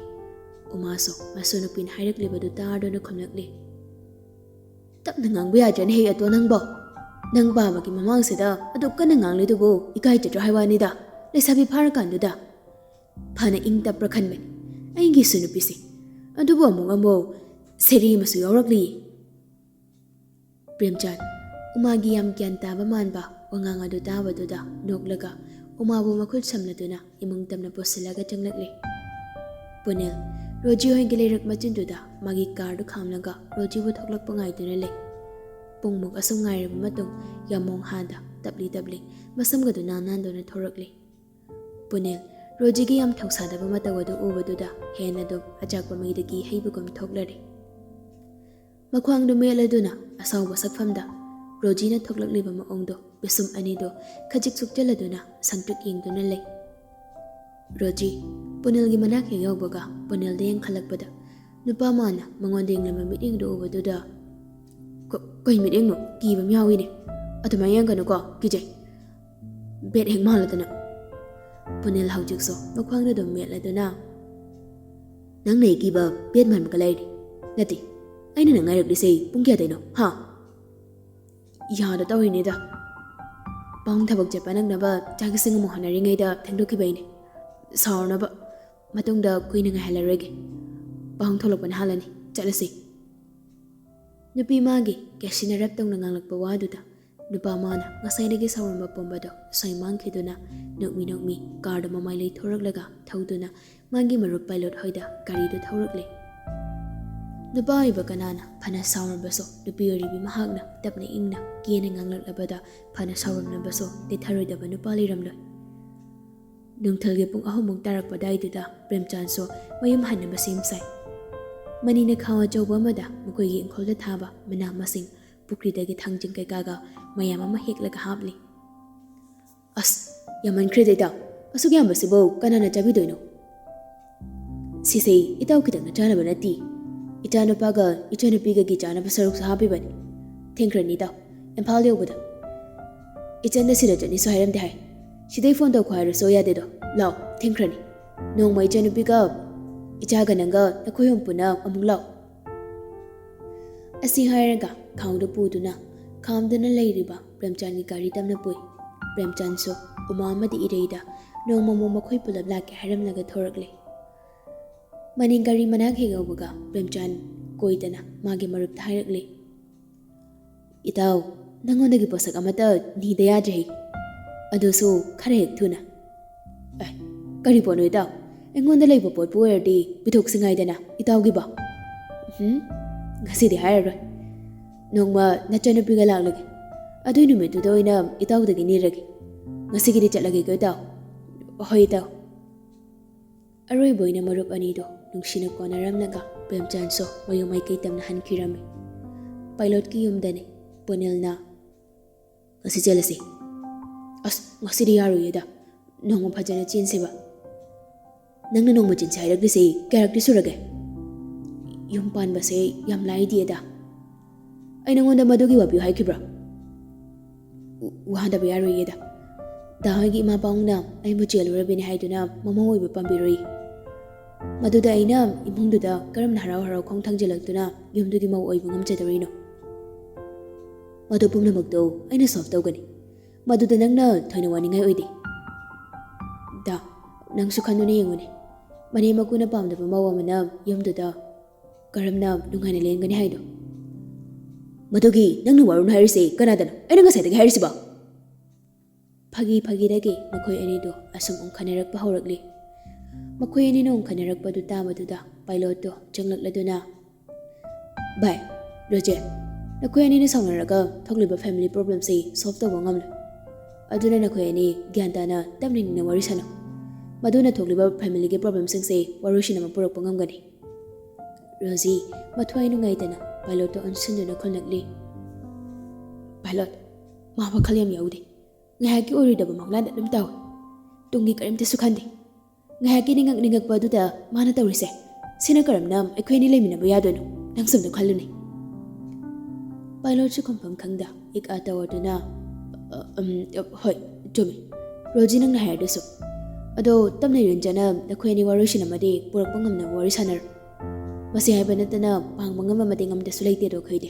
ꯎꯃꯥꯁꯨ ꯃꯁꯨ ꯅꯨꯄꯤꯅ ꯍꯥꯏꯔꯛꯂꯤꯕꯗꯨ ꯇꯥꯔꯗꯨꯅ ꯈꯨꯝꯂꯛꯂꯤ, "ꯇꯞꯅ ꯉꯥꯡꯕ ꯌꯥꯗ꯭ꯔꯅꯦ ꯍꯦ ꯑꯇꯣ ꯅꯪꯕꯣ? ꯅꯪ ꯄꯥꯕꯒꯤ ꯃꯃꯥꯡꯁꯤꯗ ꯑꯗꯨꯛ ꯀꯟꯅ ꯉꯥꯡꯂꯤꯗꯨꯕꯨ ꯏꯀꯥꯏꯖꯗ꯭ꯔꯣ ꯍꯥꯏ ꯋꯥꯅꯤꯗ, ꯂꯩꯁꯥꯕꯤ ꯐꯥꯔꯀꯥꯟꯗꯨꯗ? ꯐꯅ ꯏꯪ ꯇꯞꯄ꯭ꯔꯥ ꯈꯟꯕꯅꯤ ꯑꯩꯒꯤꯁꯨ ꯅꯨꯄꯤꯁꯦ, ꯑꯗꯨꯕꯨ ꯑꯃꯨꯛ ꯑꯃꯨꯛ ꯁꯦꯔꯤ ꯑꯃꯁꯨ ꯌꯥꯎꯔꯛꯂꯤ꯫" ꯄ꯭ꯔꯦꯝꯆꯥꯟ ꯎꯃꯥꯒꯤ ꯌꯥꯝ ꯒ꯭ꯌꯥꯟ ꯇꯥꯕ ꯃꯥꯟꯕ ꯋꯥꯉꯥꯡ ꯑꯗꯨ ꯇꯥꯕꯗꯨꯗ ꯅꯣꯛꯂꯒ ꯎꯃꯥꯕꯨ ꯃꯈꯨꯠ ꯁꯝꯂꯗꯨꯅ ꯏꯃꯨꯡ ꯇꯝꯅ ꯄꯨꯁꯤꯜꯂꯒ ꯆꯪꯂꯛꯂꯤ꯫ ꯄꯨꯅꯤꯜ ꯔꯣꯖꯤ ꯍꯣꯏꯒꯤ ꯂꯩꯔꯛ ꯃꯆꯤꯟꯗꯨꯗ ꯃꯥꯒꯤ ꯀꯥꯔꯗꯨ ꯈꯥꯝꯂꯒ ꯔꯣꯖꯤꯕꯨ ꯊꯣꯛꯂꯛꯄ ꯉꯥꯏꯗꯨꯅ ꯂꯩ꯫ ꯄꯨꯡꯃꯨꯛ ꯑꯁꯨꯝ ꯉꯥꯏꯔꯕ ꯃꯇꯨꯡ ꯌꯥꯃꯣꯡ ꯍꯥꯗ ꯇꯞꯂꯤ ꯇꯞꯂꯤ ꯃꯁꯝꯒꯗꯨ ꯅꯥꯟ ꯅꯥꯟꯗꯨꯅ ꯊꯣꯔꯛꯂꯤ꯫ ꯄꯨꯅꯤꯜ ꯔꯣꯖꯤꯒꯤ ꯌꯥꯝ ꯊꯧꯁꯥꯗꯕ ꯃꯇꯧ ꯑꯗꯨ ꯎꯕꯗꯨꯗ ꯍꯦꯟꯅ ꯑꯗꯨꯝ ꯑꯆꯥꯛꯄ ꯃꯩꯗꯒꯤ ꯍꯩꯕꯒꯨꯝ ꯊꯣꯛꯂꯔꯦ꯫ ꯃꯈ꯭ꯋꯥꯡꯗꯨ ꯃꯦꯠꯂꯗꯨꯅ ꯑꯁꯥꯎꯕ ꯁꯛꯐꯝꯗ ꯔꯣꯖꯤꯅ ꯊꯣꯛꯂꯛꯂꯤꯕ ꯃꯑꯣꯡꯗꯣ ꯄꯤꯁꯨꯝ ꯑꯅꯤꯗꯨ ꯈꯖꯤꯛ ꯁꯨꯛꯆꯜꯂꯗꯨꯅ ꯁꯪꯇ꯭ꯔꯤꯛ ꯌꯦꯡꯗꯨꯅ ꯂꯩ꯫ ꯔꯣꯖꯤ ꯄꯨꯅꯤꯜꯒꯤ ꯃꯅꯥꯛ ꯍꯦꯛ ꯌꯧꯕꯒ ꯄꯨꯅꯤꯜꯗ ꯌꯦꯡꯈꯠꯂꯛꯄꯗ ꯅꯨꯄꯥ ꯃꯥꯅ ꯃꯉꯣꯟꯗ ꯌꯦꯡꯂꯝꯕ ꯃꯤꯠꯌꯦꯡꯗꯨ ꯎꯕꯗꯨꯗ, "ꯀ-, ꯀꯩ ꯃꯤꯠꯌꯦꯡꯅꯣ? ꯀꯤꯕ ꯑꯃ ꯌꯥꯎꯏꯅꯦ꯫ ꯑꯗꯨꯃꯥꯏꯅ ꯌꯦꯡꯒꯅꯨꯀꯣ, ꯀꯤꯖꯩ꯫ ꯕꯦꯠ ꯍꯦꯛ ꯃꯥꯜꯂꯗꯅ꯫" ꯄꯨꯅꯤꯜ ꯍꯧꯖꯤꯛꯁꯨ ꯃꯈ꯭ꯋꯥꯡꯗ ꯑꯗꯨꯝ ꯃꯦꯠꯂꯗꯨꯅ, "ꯅꯪꯅ ꯑꯩ ꯀꯤꯕ ꯕꯦꯠ ꯃꯥꯟꯕꯒ ꯂꯩꯔꯤ? ꯅꯠꯇꯦ, ꯑꯩꯅ ꯅꯪ ꯉꯥꯏꯔꯛꯂꯤꯁꯦ ꯄꯨꯡ ꯀꯌꯥꯗꯩꯅꯣ, ꯍꯥ?" "ꯌꯥꯗ ꯇꯧꯔꯤꯅꯤꯗ꯫ ꯄꯥꯎꯡ ꯊꯕꯛ ꯆꯠꯄ ꯅꯪꯅꯕ ꯆꯥꯛ ꯏꯁꯤꯡ ꯑꯃꯨꯛ ꯍꯣꯠꯅꯔꯤꯉꯩꯗ ꯊꯦꯡꯗꯣꯛꯈꯤꯕꯩꯅꯦ꯫ ꯁꯥꯎꯔꯅꯕ꯫ ꯃꯇꯨꯡꯗ ꯀꯨꯏꯅ ꯉꯥꯏꯍꯜꯂꯔꯣꯏꯒꯦ꯫ ꯄꯥꯎꯡ ꯊꯣꯛꯂꯛꯄꯅ ꯍꯥꯜꯂꯅꯤ꯫ ꯆꯠꯂꯁꯤ꯫" ꯅꯨꯄꯤ ꯃꯥꯒꯤ ꯀꯦꯁꯤꯟꯅꯔꯞ ꯇꯧꯅ ꯉꯥꯡꯂꯛꯄ ꯋꯥꯗꯨꯗ ꯅꯨꯄꯥ ꯃꯥꯅ ꯉꯁꯥꯏꯗꯒꯤ ꯁꯥꯎꯔꯝꯕ ꯄꯨꯝꯕꯗꯣ ꯁꯣꯏ ꯃꯥꯡꯈꯤꯗꯨꯅ ꯅꯣꯛꯃꯤ ꯅꯣꯛꯃꯤ ꯀꯥꯔꯗꯨ ꯃꯃꯥꯏ ꯂꯩꯊꯣꯔꯛꯂꯒ ꯊꯧꯗꯨꯅ ꯃꯥꯒꯤ ꯃꯔꯨꯞ ꯄꯥꯏꯂꯣꯠ ꯍꯣꯏꯗ ꯒꯥꯔꯤꯗꯨ ꯊꯧꯔꯛꯂꯦ꯫ ꯅꯨꯄꯥ ꯑꯣꯏꯕ ꯀꯅꯥꯅ ꯐꯅ ꯁꯥꯎꯔꯕꯁꯨ ꯅꯨꯄꯤ ꯑꯣꯏꯔꯤꯕꯤ ꯃꯍꯥꯛꯅ ꯇꯞꯅ ꯏꯪꯅ ꯀꯦꯅ ꯉꯥꯡꯂꯛꯂꯕꯗ ꯐꯅ ꯁꯥꯎꯔꯝꯂꯕꯁꯨ ꯇꯦꯊꯔꯣꯏꯗꯕ ꯅꯨꯄꯥ ꯂꯩꯔꯝꯂꯣꯏ꯫ ꯅꯨꯡꯊꯤꯜꯒꯤ ꯄꯨꯡ ꯑꯍꯨꯝꯃꯨꯛ ꯇꯥꯔꯛꯄ ꯑꯗꯨꯋꯥꯏꯗꯨꯗ ꯄ꯭ꯔꯦꯝꯆꯥꯟꯁꯨ ꯃꯌꯨꯝ ꯍꯟꯅꯕ ꯁꯦꯝ ꯁꯥꯏ꯫ ꯃꯅꯤꯅ ꯈꯥꯎ ꯑꯆꯧꯕ ꯑꯃꯗ ꯃꯈꯣꯏꯒꯤ ꯏꯪꯈꯣꯜꯗ ꯊꯥꯕ ꯃꯅꯥ ꯃꯁꯤꯡ, ꯄꯨꯈ꯭ꯔꯤꯗꯒꯤ ꯊꯥꯡꯖꯤꯡ ꯀꯩꯀꯥꯒ ꯃꯌꯥꯝ ꯑꯃ ꯍꯦꯛꯂꯒ ꯍꯥꯞꯂꯤ꯫ "ꯑꯁ, ꯌꯥꯝꯃꯟꯈ꯭ꯔꯦꯗ ꯏꯇꯥꯎ꯫ ꯑꯁꯨꯛ ꯌꯥꯝꯕꯁꯤꯕꯨ ꯀꯅꯥꯅ ꯆꯥꯕꯤꯗꯣꯏꯅꯣ?" "ꯁꯤꯁꯦ ꯏꯇꯥꯎ ꯈꯤꯇꯪꯅ ꯆꯥꯅꯕ ꯅꯠꯇꯦ꯫ ꯏꯆꯥꯅꯨꯄꯥꯒ ꯏꯆꯥꯅꯨꯄꯤꯒꯒꯤ ꯆꯥꯅꯕ ꯁꯔꯨꯛꯁꯨ ꯍꯥꯞꯄꯤꯕꯅꯤ꯫ ꯊꯦꯡꯈ꯭ꯔꯅꯤ ꯏꯇꯥꯎ, ꯏꯝꯐꯥꯜ ꯌꯧꯕꯗ꯫ ꯏꯆꯟꯗ ꯁꯤꯗ ꯆꯠꯅꯤꯁꯨ ꯍꯥꯏꯔꯝꯗꯦ ꯍꯥꯏ꯫ ꯁꯤꯗꯩ ꯐꯣꯟ ꯇꯧꯈꯣ ꯍꯥꯏꯔꯁꯨ ꯌꯥꯗꯦꯗꯣ꯫ ꯂꯥꯛꯑꯣ, ꯊꯦꯡꯈ꯭ꯔꯅꯤ꯫ ꯅꯣꯡꯃ ꯏꯆꯥꯅꯨꯄꯤꯒ ꯏꯆꯥꯒ ꯅꯪꯒ ꯅꯈꯣꯏ ꯑꯍꯨꯝ ꯄꯨꯟꯅ ꯑꯃꯨꯛ ꯂꯥꯛꯑꯣ꯫" ꯑꯁꯤ ꯍꯥꯏꯔꯒ ꯈꯥꯎꯗꯨ ꯄꯨꯗꯨꯅ ꯈꯥꯝꯗꯨꯅ ꯂꯩꯔꯤꯕ ꯄ꯭ꯔꯦꯝꯆꯥꯟꯒꯤ ꯒꯥꯔꯤ ꯇꯝꯅ ꯄꯨꯏ꯫ ꯄ꯭ꯔꯦꯝꯆꯥꯟꯁꯨ ꯎꯃꯥ ꯑꯃꯗꯤ ꯏꯔꯩꯗ ꯅꯣꯡꯃꯃꯨꯛ ꯃꯈꯣꯏ ꯄꯨꯂꯞ ꯂꯥꯛꯀꯦ ꯍꯥꯏꯔꯝꯂꯒ ꯊꯣꯔꯛꯂꯦ꯫ ꯃꯅꯤꯡ ꯒꯥꯔꯤ ꯃꯅꯥꯛ ꯍꯦꯛ ꯌꯧꯕꯒ ꯄ꯭ꯔꯦꯝꯆꯥꯟ ꯀꯣꯏꯗꯅ ꯃꯥꯒꯤ ꯃꯔꯨꯞꯇ ꯍꯥꯏꯔꯛꯂꯦ, "ꯏꯇꯥꯎ, ꯅꯪꯉꯣꯟꯗꯒꯤ ꯄꯣꯠꯁꯛ ꯑꯃꯠꯇ ꯅꯤꯗ ꯌꯥꯗ꯭ꯔꯦ꯫ ꯑꯗꯨꯁꯨ ꯈꯔ ꯍꯦꯛ ꯊꯨꯅ꯫" "ꯑꯦ, ꯀꯔꯤ ꯄꯣꯠꯅꯣ ꯏꯇꯥꯎ? ꯑꯩꯉꯣꯟꯗ ꯂꯩꯕ ꯄꯣꯠꯄꯨ ꯑꯣꯏꯔꯗꯤ ꯄꯤꯊꯣꯛꯁꯤ ꯉꯥꯏꯗꯅ, ꯏꯇꯥꯎꯒꯤꯕꯣ꯫ ꯎꯝ, ꯉꯁꯤꯗꯤ ꯍꯥꯏꯔꯔꯣꯏ꯫ ꯅꯣꯡꯃ ꯅꯆꯟꯅꯨꯄꯤꯒ ꯂꯥꯛꯂꯒꯦ꯫ ꯑꯗꯨꯏ ꯅꯨꯃꯤꯠꯇꯨꯗ ꯑꯣꯏꯅ ꯏꯇꯥꯎꯗꯒꯤ ꯅꯤꯔꯒꯦ꯫ ꯉꯁꯤꯒꯤꯗꯤ ꯆꯠꯂꯒꯦꯀꯣ ꯏꯇꯥꯎ꯫ ꯍꯣꯏ ꯏꯇꯥꯎ꯫ ꯑꯔꯣꯏꯕ ꯑꯣꯏꯅ ꯃꯔꯨꯞ ꯑꯅꯤꯗꯣ ꯅꯨꯡꯁꯤꯅ ꯀꯣꯟꯅꯔꯝꯂꯒ ꯄ꯭ꯔꯦꯝꯆꯥꯟꯁꯨ ꯃꯌꯨꯝ ꯃꯥꯏꯀꯩ ꯇꯝꯅ ꯍꯟꯈꯤꯔꯝꯃꯤ꯫ ꯄꯥꯏꯂꯣꯠꯀꯤ ꯌꯨꯝꯗꯅꯤ꯫ ꯄꯨꯅꯤꯜꯅ, "ꯉꯁꯤ ꯆꯦꯜꯂꯁꯤ꯫" "ꯑꯁ, ꯉꯁꯤꯗꯤ ꯌꯥꯔꯣꯏꯌꯦꯗ, ꯅꯣꯡꯃ ꯐꯖꯅ ꯆꯦꯟꯁꯦꯕ꯫ ꯅꯪꯅ ꯅꯣꯡꯃ ꯆꯦꯟꯁꯦ ꯍꯥꯏꯔꯛꯂꯤꯁꯦ ꯀꯌꯥꯔꯛꯇꯤ ꯁꯨꯔꯒꯦ? ꯌꯨꯝ ꯄꯥꯟꯕꯁꯦ ꯌꯥꯝ ꯂꯥꯏꯗꯦꯗ꯫ ꯑꯩ ꯅꯉꯣꯟꯗ ꯃꯗꯨꯒꯤ ꯋꯥꯕꯤꯌꯨ ꯍꯥꯏꯈꯤꯕ꯭ꯔꯥ?" "ꯎ-, ꯋꯥꯗꯕ ꯌꯥꯔꯣꯏꯌꯦꯗ꯫ ꯗꯥ ꯍꯣꯏꯒꯤ ꯏꯃꯥ ꯄꯥꯕꯨꯡꯅ ꯑꯩꯕꯨ ꯆꯦꯜꯂꯨꯔꯕꯅꯤ ꯍꯥꯏꯗꯨꯅ ꯃꯃꯧ ꯑꯣꯏꯕ ꯄꯥꯝꯕꯤꯔꯣꯏ꯫ ꯃꯗꯨꯗ ꯑꯩꯅ ꯏꯃꯨꯡꯗꯨꯗ ꯀꯔꯝꯅ ꯍꯔꯥꯎ ꯍꯔꯥꯎ ꯈꯣꯡ ꯊꯥꯡꯖꯤꯜꯂꯛꯇꯨꯅ ꯌꯨꯝꯗꯨꯒꯤ ꯃꯧ ꯑꯣꯏꯕ ꯉꯝꯖꯗꯧꯔꯤꯅꯣ? ꯃꯗꯨ ꯄꯨꯝꯅꯃꯛꯇꯣ ꯑꯩꯅ ꯁꯣꯜꯚ ꯇꯧꯒꯅꯤ꯫ ꯃꯗꯨꯗ ꯅꯪꯅ ꯊꯣꯏꯅ ꯋꯥꯅꯤꯡꯉꯥꯏ ꯑꯣꯏꯗꯦ꯫" "ꯗꯥ, ꯅꯪꯁꯨ ꯈꯟꯗꯨꯅ ꯌꯦꯡꯉꯨꯅꯦ꯫ ꯃꯅꯦꯝ ꯃꯀꯨꯅ ꯄꯥꯝꯗꯕ ꯃꯧ ꯑꯃꯅ ꯌꯨꯝꯗꯨꯗ ꯀꯔꯝꯅ ꯅꯨꯡꯉꯥꯏꯅ ꯂꯦꯟꯒꯅꯤ ꯍꯥꯏꯗꯣ?" "ꯃꯗꯨꯒꯤ ꯅꯪꯅ ꯋꯥꯔꯨꯅꯨ ꯍꯥꯏꯔꯤꯁꯦ ꯀꯅꯥꯗꯅꯣ? ꯑꯩꯅ ꯉꯁꯥꯏꯗꯒꯤ ꯍꯥꯏꯔꯤꯁꯤꯕꯣ?" ꯐꯥꯒꯤ ꯐꯥꯒꯤꯗꯒꯤ ꯃꯈꯣꯏ ꯑꯅꯤꯗꯨ ꯑꯁꯨꯝ ꯎꯪꯈꯠꯅꯔꯛꯄ ꯍꯧꯔꯛꯂꯤ꯫ ꯃꯈꯣꯏ ꯑꯅꯤꯅ ꯎꯪꯈꯠꯅꯔꯛꯄꯗꯨ ꯇꯥꯕꯗꯨꯗ ꯄꯥꯏꯂꯣꯠꯇꯨ ꯆꯪꯂꯛꯂꯗꯨꯅ, "ꯚꯥꯏ, ꯔꯣꯖꯦ, ꯅꯈꯣꯏ ꯑꯅꯤꯅ ꯁꯥꯎꯅꯔꯒ ꯊꯣꯛꯂꯤꯕ ꯐꯦꯃꯤꯂꯤ ꯄ꯭ꯔꯣꯕ꯭ꯂꯦꯝꯁꯤ ꯁꯣꯜꯚ ꯇꯧꯕ ꯉꯝꯂꯣꯏ꯫ ꯑꯗꯨꯅ ꯅꯈꯣꯏ ꯑꯅꯤ ꯒ꯭ꯌꯥꯟ ꯇꯥꯅ ꯇꯞꯅ ꯏꯪꯅ ꯋꯥꯔꯤ ꯁꯥꯟꯅꯧ꯫ ꯃꯗꯨꯅ ꯊꯣꯛꯂꯤꯕ ꯐꯦꯃꯤꯂꯤꯒꯤ ꯄ꯭ꯔꯣꯕ꯭ꯂꯦꯝꯁꯤꯡꯁꯦ ꯋꯥꯔꯣꯏꯁꯤꯟ ꯑꯃ ꯄꯨꯔꯛꯄ ꯉꯝꯒꯅꯤ꯫" ꯔꯣꯖꯤ ꯃꯊ꯭ꯋꯥꯏ ꯅꯨꯡꯉꯥꯏꯇꯅ ꯄꯥꯏꯂꯣꯠꯇ ꯑꯣꯟꯁꯤꯟꯗꯨꯅ ꯈꯨꯝꯂꯛꯂꯤ, "ꯄꯥꯏꯂꯣꯠ, ꯃꯥ ꯋꯥꯈꯜ ꯌꯥꯝ ꯌꯥꯎꯗꯦ꯫ ꯉꯥꯏꯍꯥꯛꯀꯤ ꯑꯣꯏꯔꯣꯏꯗꯕ ꯃꯪꯂꯥꯟ ꯑꯗꯨꯝ ꯇꯧꯏ꯫ ꯇꯨꯡꯒꯤ ꯀꯔꯤꯝꯇꯁꯨ ꯈꯟꯗꯦ꯫ ꯉꯥꯏꯍꯥꯛꯀꯤ ꯅꯤꯡꯉꯛ ꯅꯤꯡꯉꯛꯄ ꯑꯗꯨꯗ ꯃꯥꯅ ꯇꯧꯔꯤꯁꯦ, ꯁꯤꯅ ꯀꯔꯝꯅ ꯑꯩꯈꯣꯏ ꯑꯅꯤ ꯂꯩꯃꯤꯟꯅꯕ ꯌꯥꯗꯣꯏꯅꯣ? ꯅꯪꯁꯨ ꯑꯝꯇ ꯈꯜꯂꯨꯅꯦ꯫" ꯄꯥꯏꯂꯣꯠꯁꯨ ꯈꯨꯝꯐꯝ ꯈꯪꯗ ꯏꯛ ꯑꯥ ꯇꯧꯔꯗꯨꯅ, "ꯑ, ꯎꯝ, ꯑ, ꯍꯣꯏ, ꯆꯨꯝꯃꯤ꯫ ꯔꯣꯖꯤ, ꯅꯪꯅ ꯍꯥꯏꯔꯗꯨꯁꯨ꯫ ꯑꯗꯣ ꯇꯞꯅ ꯏꯔꯟꯖꯅ ꯅꯈꯣꯏ ꯑꯅꯤ ꯋꯥꯔꯣꯏꯁꯤꯟ ꯑꯃꯗꯤ ꯄꯨꯔꯛꯄ ꯉꯝꯅꯕ ꯋꯥꯔꯤ ꯁꯥꯟꯅꯔꯣ꯫ ꯃꯁꯤ ꯍꯥꯏꯕ ꯅꯠꯇꯅ ꯄꯥꯡꯕ ꯉꯝꯕ ꯃꯇꯦꯡ ꯑꯃꯠꯇꯁꯨ ꯂꯩꯇꯦꯗꯣ ꯑꯩꯈꯣꯏꯗꯤ꯫"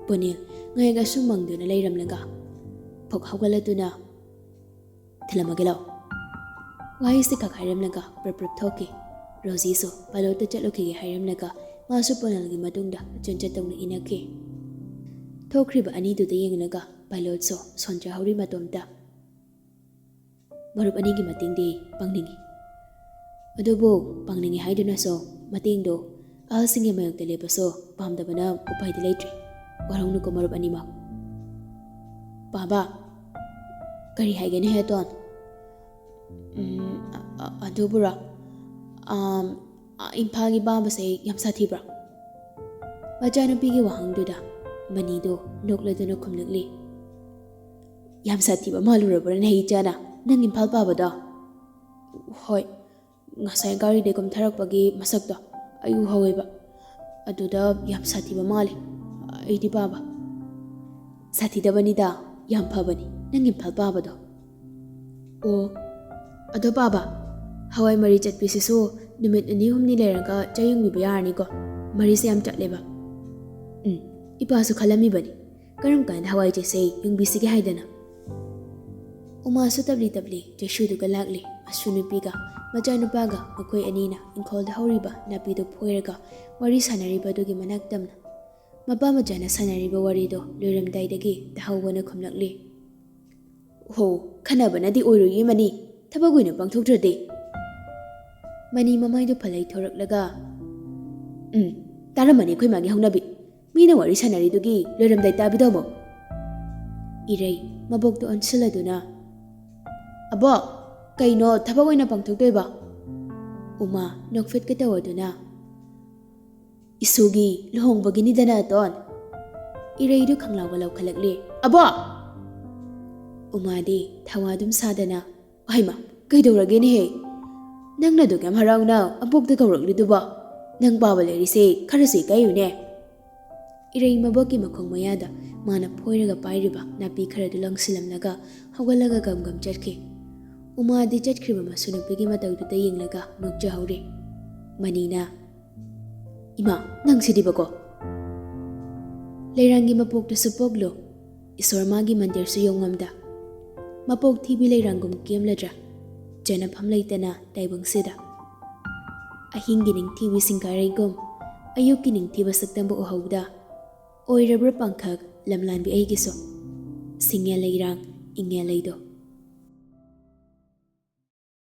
ꯄꯨꯅꯤꯜ ꯉꯥꯏꯍꯥꯛ ꯑꯁꯨꯝ ꯃꯪꯗꯨꯅ ꯂꯩꯔꯝꯂꯒ ꯐꯨꯛ ꯍꯧꯒꯠꯂꯗꯨꯅ, "ꯊꯤꯜꯂꯝꯃꯒꯦ ꯂꯥꯛꯑꯣ꯫" ꯋꯥꯍꯩꯁꯤ ꯈꯛ ꯍꯥꯏꯔꯝꯂꯒ ꯄ꯭ꯔꯞ ꯄ꯭ꯔꯞ ꯊꯣꯛꯈꯤ꯫ ꯔꯣꯖꯤꯁꯨ ꯄꯥꯏꯂꯣꯠꯇ ꯆꯠꯂꯨꯈꯤꯒꯦ ꯍꯥꯏꯔꯝꯂꯒ ꯃꯥꯁꯨ ꯄꯨꯅꯤꯜꯒꯤ ꯃꯇꯨꯡꯗ ꯆꯦꯟꯆꯠ ꯇꯧꯅ ꯏꯟꯅꯈꯤ꯫ ꯊꯣꯛꯈ꯭ꯔꯤꯕ ꯑꯅꯤꯗꯨꯗ ꯌꯦꯡꯂꯒ ꯄꯥꯏꯂꯣꯠꯁꯨ ꯁꯣꯟꯖꯍꯧꯔꯤ ꯃꯇꯣꯝꯇ꯫ ꯃꯔꯨꯞ ꯑꯅꯤꯒꯤ ꯃꯇꯦꯡꯗꯤ ꯄꯥꯡꯅꯤꯡꯏ꯫ ꯑꯗꯨꯕꯨ ꯄꯥꯡꯅꯤꯡꯉꯤ ꯍꯥꯏꯗꯨꯅꯁꯨ ꯃꯇꯦꯡꯗꯣ ꯑꯍꯜꯁꯤꯡꯒꯤ ꯃꯥꯌꯣꯛꯇ ꯂꯦꯞꯄꯁꯨ ꯄꯥꯝꯗꯕꯅ ꯎꯄꯥꯏꯗꯤ ꯂꯩꯇ꯭ꯔꯦ꯫ ꯋꯥꯔꯧꯅꯨꯀꯣ ꯃꯔꯨꯞ ꯑꯅꯤꯃꯛ꯫ ꯄꯥꯕ, ꯀꯔꯤ ꯍꯥꯏꯒꯦꯅꯦ ꯍꯦ ꯇꯣꯟ? ꯎꯝ, ꯑ-, ꯑ-, ꯑꯗꯨꯕꯨꯔꯣ? ꯑꯥꯝ, ꯑ, ꯏꯝꯐꯥꯜꯒꯤ ꯄꯥꯕꯁꯦ ꯌꯥꯝ ꯁꯥꯊꯤꯕ꯭ꯔꯣ? ꯃꯆꯥꯅꯨꯄꯤꯒꯤ ꯋꯥꯍꯪꯗꯨꯗ ꯃꯅꯤꯗꯣ ꯅꯣꯛꯂꯗꯨꯅ ꯈꯨꯝꯂꯛꯂꯤ꯫ ꯌꯥꯝ ꯁꯥꯊꯤꯕ ꯃꯥꯜꯂꯨꯔꯕ꯭ꯔꯥꯅꯦ ꯍꯦ ꯏꯆꯥꯅ, ꯅꯪ ꯏꯝꯐꯥꯜ ꯄꯥꯕꯗꯣ? ꯍꯣꯏ, ꯉꯁꯥꯏ ꯒꯥꯔꯤꯗꯩ ꯀꯨꯝꯊꯔꯛꯄꯒꯤ ꯃꯁꯛꯇꯣ ꯑꯩ ꯎꯍꯧꯋꯦꯕ꯫ ꯑꯗꯨꯗ ꯌꯥꯝ ꯁꯥꯊꯤꯕ ꯃꯥꯜꯂꯦ꯫ ꯑꯩꯗꯤ ꯄꯥꯕ꯫ ꯁꯥꯊꯤꯗꯕꯅꯤꯗ, ꯌꯥꯝ ꯐꯕꯅꯤ ꯅꯪ ꯏꯝꯐꯥꯜ ꯄꯥꯕꯗꯣ꯫ ꯑꯣ, ꯑꯗꯣ ꯄꯥꯕ, ꯍꯋꯥꯏ ꯃꯔꯤ ꯆꯠꯄꯤꯁꯤꯁꯨ ꯅꯨꯃꯤꯠ ꯅꯤꯅꯤ ꯍꯨꯝꯅꯤ ꯂꯩꯔꯒ ꯆꯥ ꯌꯦꯡꯕꯤꯕ ꯌꯥꯔꯅꯤꯀꯣ? ꯃꯔꯤꯁꯦ ꯌꯥꯝ ꯆꯠꯂꯦꯕ꯫ ꯎꯝ, ꯏꯄꯥꯁꯨ ꯈꯜꯂꯝꯃꯤꯕꯅꯤ꯫ ꯀꯔꯝ ꯀꯥꯟꯗ ꯍꯋꯥꯏ ꯆꯦꯁꯦ ꯌꯨꯡꯕꯤꯁꯤꯒꯦ ꯍꯥꯏꯗꯅ? ꯎꯃꯥꯁꯨ ꯇꯞꯂꯤ ꯇꯞꯂꯤ ꯆꯩꯁꯨꯗꯨꯒ ꯂꯥꯛꯂꯤ꯫ ꯃꯁꯨ ꯅꯨꯄꯤꯒ ꯃꯆꯥꯅꯨꯄꯥꯒ ꯃꯈꯣꯏ ꯑꯅꯤꯅ ꯏꯪꯈꯣꯜꯗ ꯍꯧꯔꯤꯕ ꯅꯥꯄꯤꯗꯨ ꯐꯣꯏꯔꯒ ꯋꯥꯔꯤ ꯁꯥꯟꯅꯔꯤꯕ ꯑꯗꯨꯒꯤ ꯃꯅꯥꯛ ꯇꯝꯅ ꯃꯄꯥ ꯃꯆꯥꯅ ꯁꯥꯟꯅꯔꯤꯕ ꯋꯥꯔꯤꯗꯨ ꯂꯣꯏꯔꯝꯗꯥꯏꯗꯒꯤ ꯇꯥꯍꯧꯕꯅ ꯈꯨꯝꯂꯛꯂꯤ꯫ ꯍꯣ, ꯈꯟꯅꯕꯅꯗꯤ ꯑꯣꯏꯔꯣꯏꯌꯦ ꯃꯅꯤ, ꯊꯕꯛ ꯑꯣꯏꯅ ꯄꯥꯡꯊꯣꯛꯇ꯭ꯔꯗꯤ꯫ ꯃꯅꯤ ꯃꯃꯥꯏꯗꯨ ꯐꯂꯩ ꯊꯣꯔꯛꯂꯒ, ꯎꯝ, ꯇꯥꯔꯝꯃꯅꯤ ꯑꯩꯈꯣꯏ ꯃꯥꯒꯤ ꯍꯧꯅꯕꯤ꯫ ꯃꯤꯅ ꯋꯥꯔꯤ ꯁꯥꯟꯅꯔꯤꯗꯨꯒꯤ ꯂꯣꯏꯔꯝꯗꯥꯏ ꯇꯥꯕꯤꯗꯣ ꯑꯃꯨꯛ꯫ ꯏꯔꯩ ꯃꯕꯣꯛꯇ ꯑꯣꯟꯁꯤꯜꯂꯗꯨꯅ, ꯑꯕꯣꯛ, ꯀꯩꯅꯣ ꯊꯕꯛ ꯑꯣꯏꯅ ꯄꯥꯡꯊꯣꯛꯇꯣꯏꯕ? ꯎꯃꯥ ꯅꯣꯛꯐꯦꯠꯀ ꯇꯧꯔꯗꯨꯅ, ꯏꯁꯨꯒꯤ ꯂꯨꯍꯣꯡꯕꯒꯤꯅꯤꯗꯅ ꯇꯣꯟ꯫ ꯏꯔꯩꯗꯨ ꯈꯪꯂꯥꯎꯒ ꯂꯧꯈꯠꯂꯛꯂꯦ꯫ ꯑꯕꯣꯛ! ꯎꯃꯥꯗꯤ ꯊꯋꯥ ꯑꯗꯨꯝ ꯁꯥꯗꯅ, ꯍꯩꯃꯥ, ꯀꯩꯗꯧꯔꯒꯦꯅꯦꯍꯦ? ꯅꯪꯅ ꯑꯗꯨꯛ ꯌꯥꯝ ꯍꯔꯥꯎꯅ ꯑꯕꯣꯛꯇ ꯀꯧꯔꯛꯂꯤꯗꯨꯕꯣ? ꯅꯪ ꯄꯥꯕ ꯂꯩꯔꯤꯁꯦ ꯈꯔꯁꯨ ꯏꯀꯥꯏꯌꯨꯅꯦ꯫ ꯏꯔꯩ ꯃꯕꯣꯛꯀꯤ ꯃꯈꯣꯡ ꯃꯌꯥꯗ ꯃꯥꯅ ꯐꯣꯏꯔꯒ ꯄꯥꯏꯔꯤꯕ ꯅꯥꯄꯤ ꯈꯔꯗꯨ ꯂꯪꯁꯤꯜꯂꯝꯂꯒ ꯍꯧꯒꯠꯂꯒ ꯒꯝ ꯒꯝ ꯆꯠꯈꯤ꯫ ꯎꯃꯥꯗꯤ ꯆꯠꯈ꯭ꯔꯤꯕ ꯃꯁꯨ ꯅꯨꯄꯤꯒꯤ ꯃꯇꯧꯗꯨꯗ ꯌꯦꯡꯂꯒ ꯅꯣꯛꯆꯍꯧꯔꯤ꯫ ꯃꯅꯤꯅ, ꯏꯃꯥ, ꯅꯪ ꯁꯤꯗꯤꯕꯀꯣ? ꯂꯩꯔꯥꯡꯒꯤ ꯃꯄꯣꯛꯇꯁꯨ ꯄꯣꯛꯂꯨ, ꯏꯁꯣꯔ ꯃꯥꯒꯤ ꯃꯟꯗꯤꯔꯁꯨ ꯌꯧꯉꯝꯗ꯫ ꯃꯄꯣꯛ ꯊꯤꯕꯤ ꯂꯩꯔꯥꯡꯒꯨꯝ ꯀꯦꯝꯂꯗ꯭ꯔꯥ, ꯆꯦꯟꯅꯐꯝ ꯂꯩꯇꯅ ꯇꯥꯏꯕꯪꯁꯤꯗ꯫ ꯑꯍꯤꯡꯒꯤ ꯅꯤꯡꯊꯤꯕꯤ ꯁꯤꯡꯒꯥꯔꯩꯒꯨꯝ, ꯑꯌꯨꯛꯀꯤ ꯅꯤꯡꯊꯤꯕ ꯁꯛꯇꯝꯕꯨ ꯎꯍꯧꯗ꯫ ꯑꯣꯏꯔꯕ꯭ꯔꯥ ꯄꯥꯡꯈꯛ ꯂꯝꯂꯥꯟꯕꯤ ꯑꯩꯒꯤꯁꯨ? ꯁꯤꯡꯉꯦ ꯂꯩꯔꯥꯡ, ꯏꯪꯉꯦ ꯂꯩꯗꯣ꯫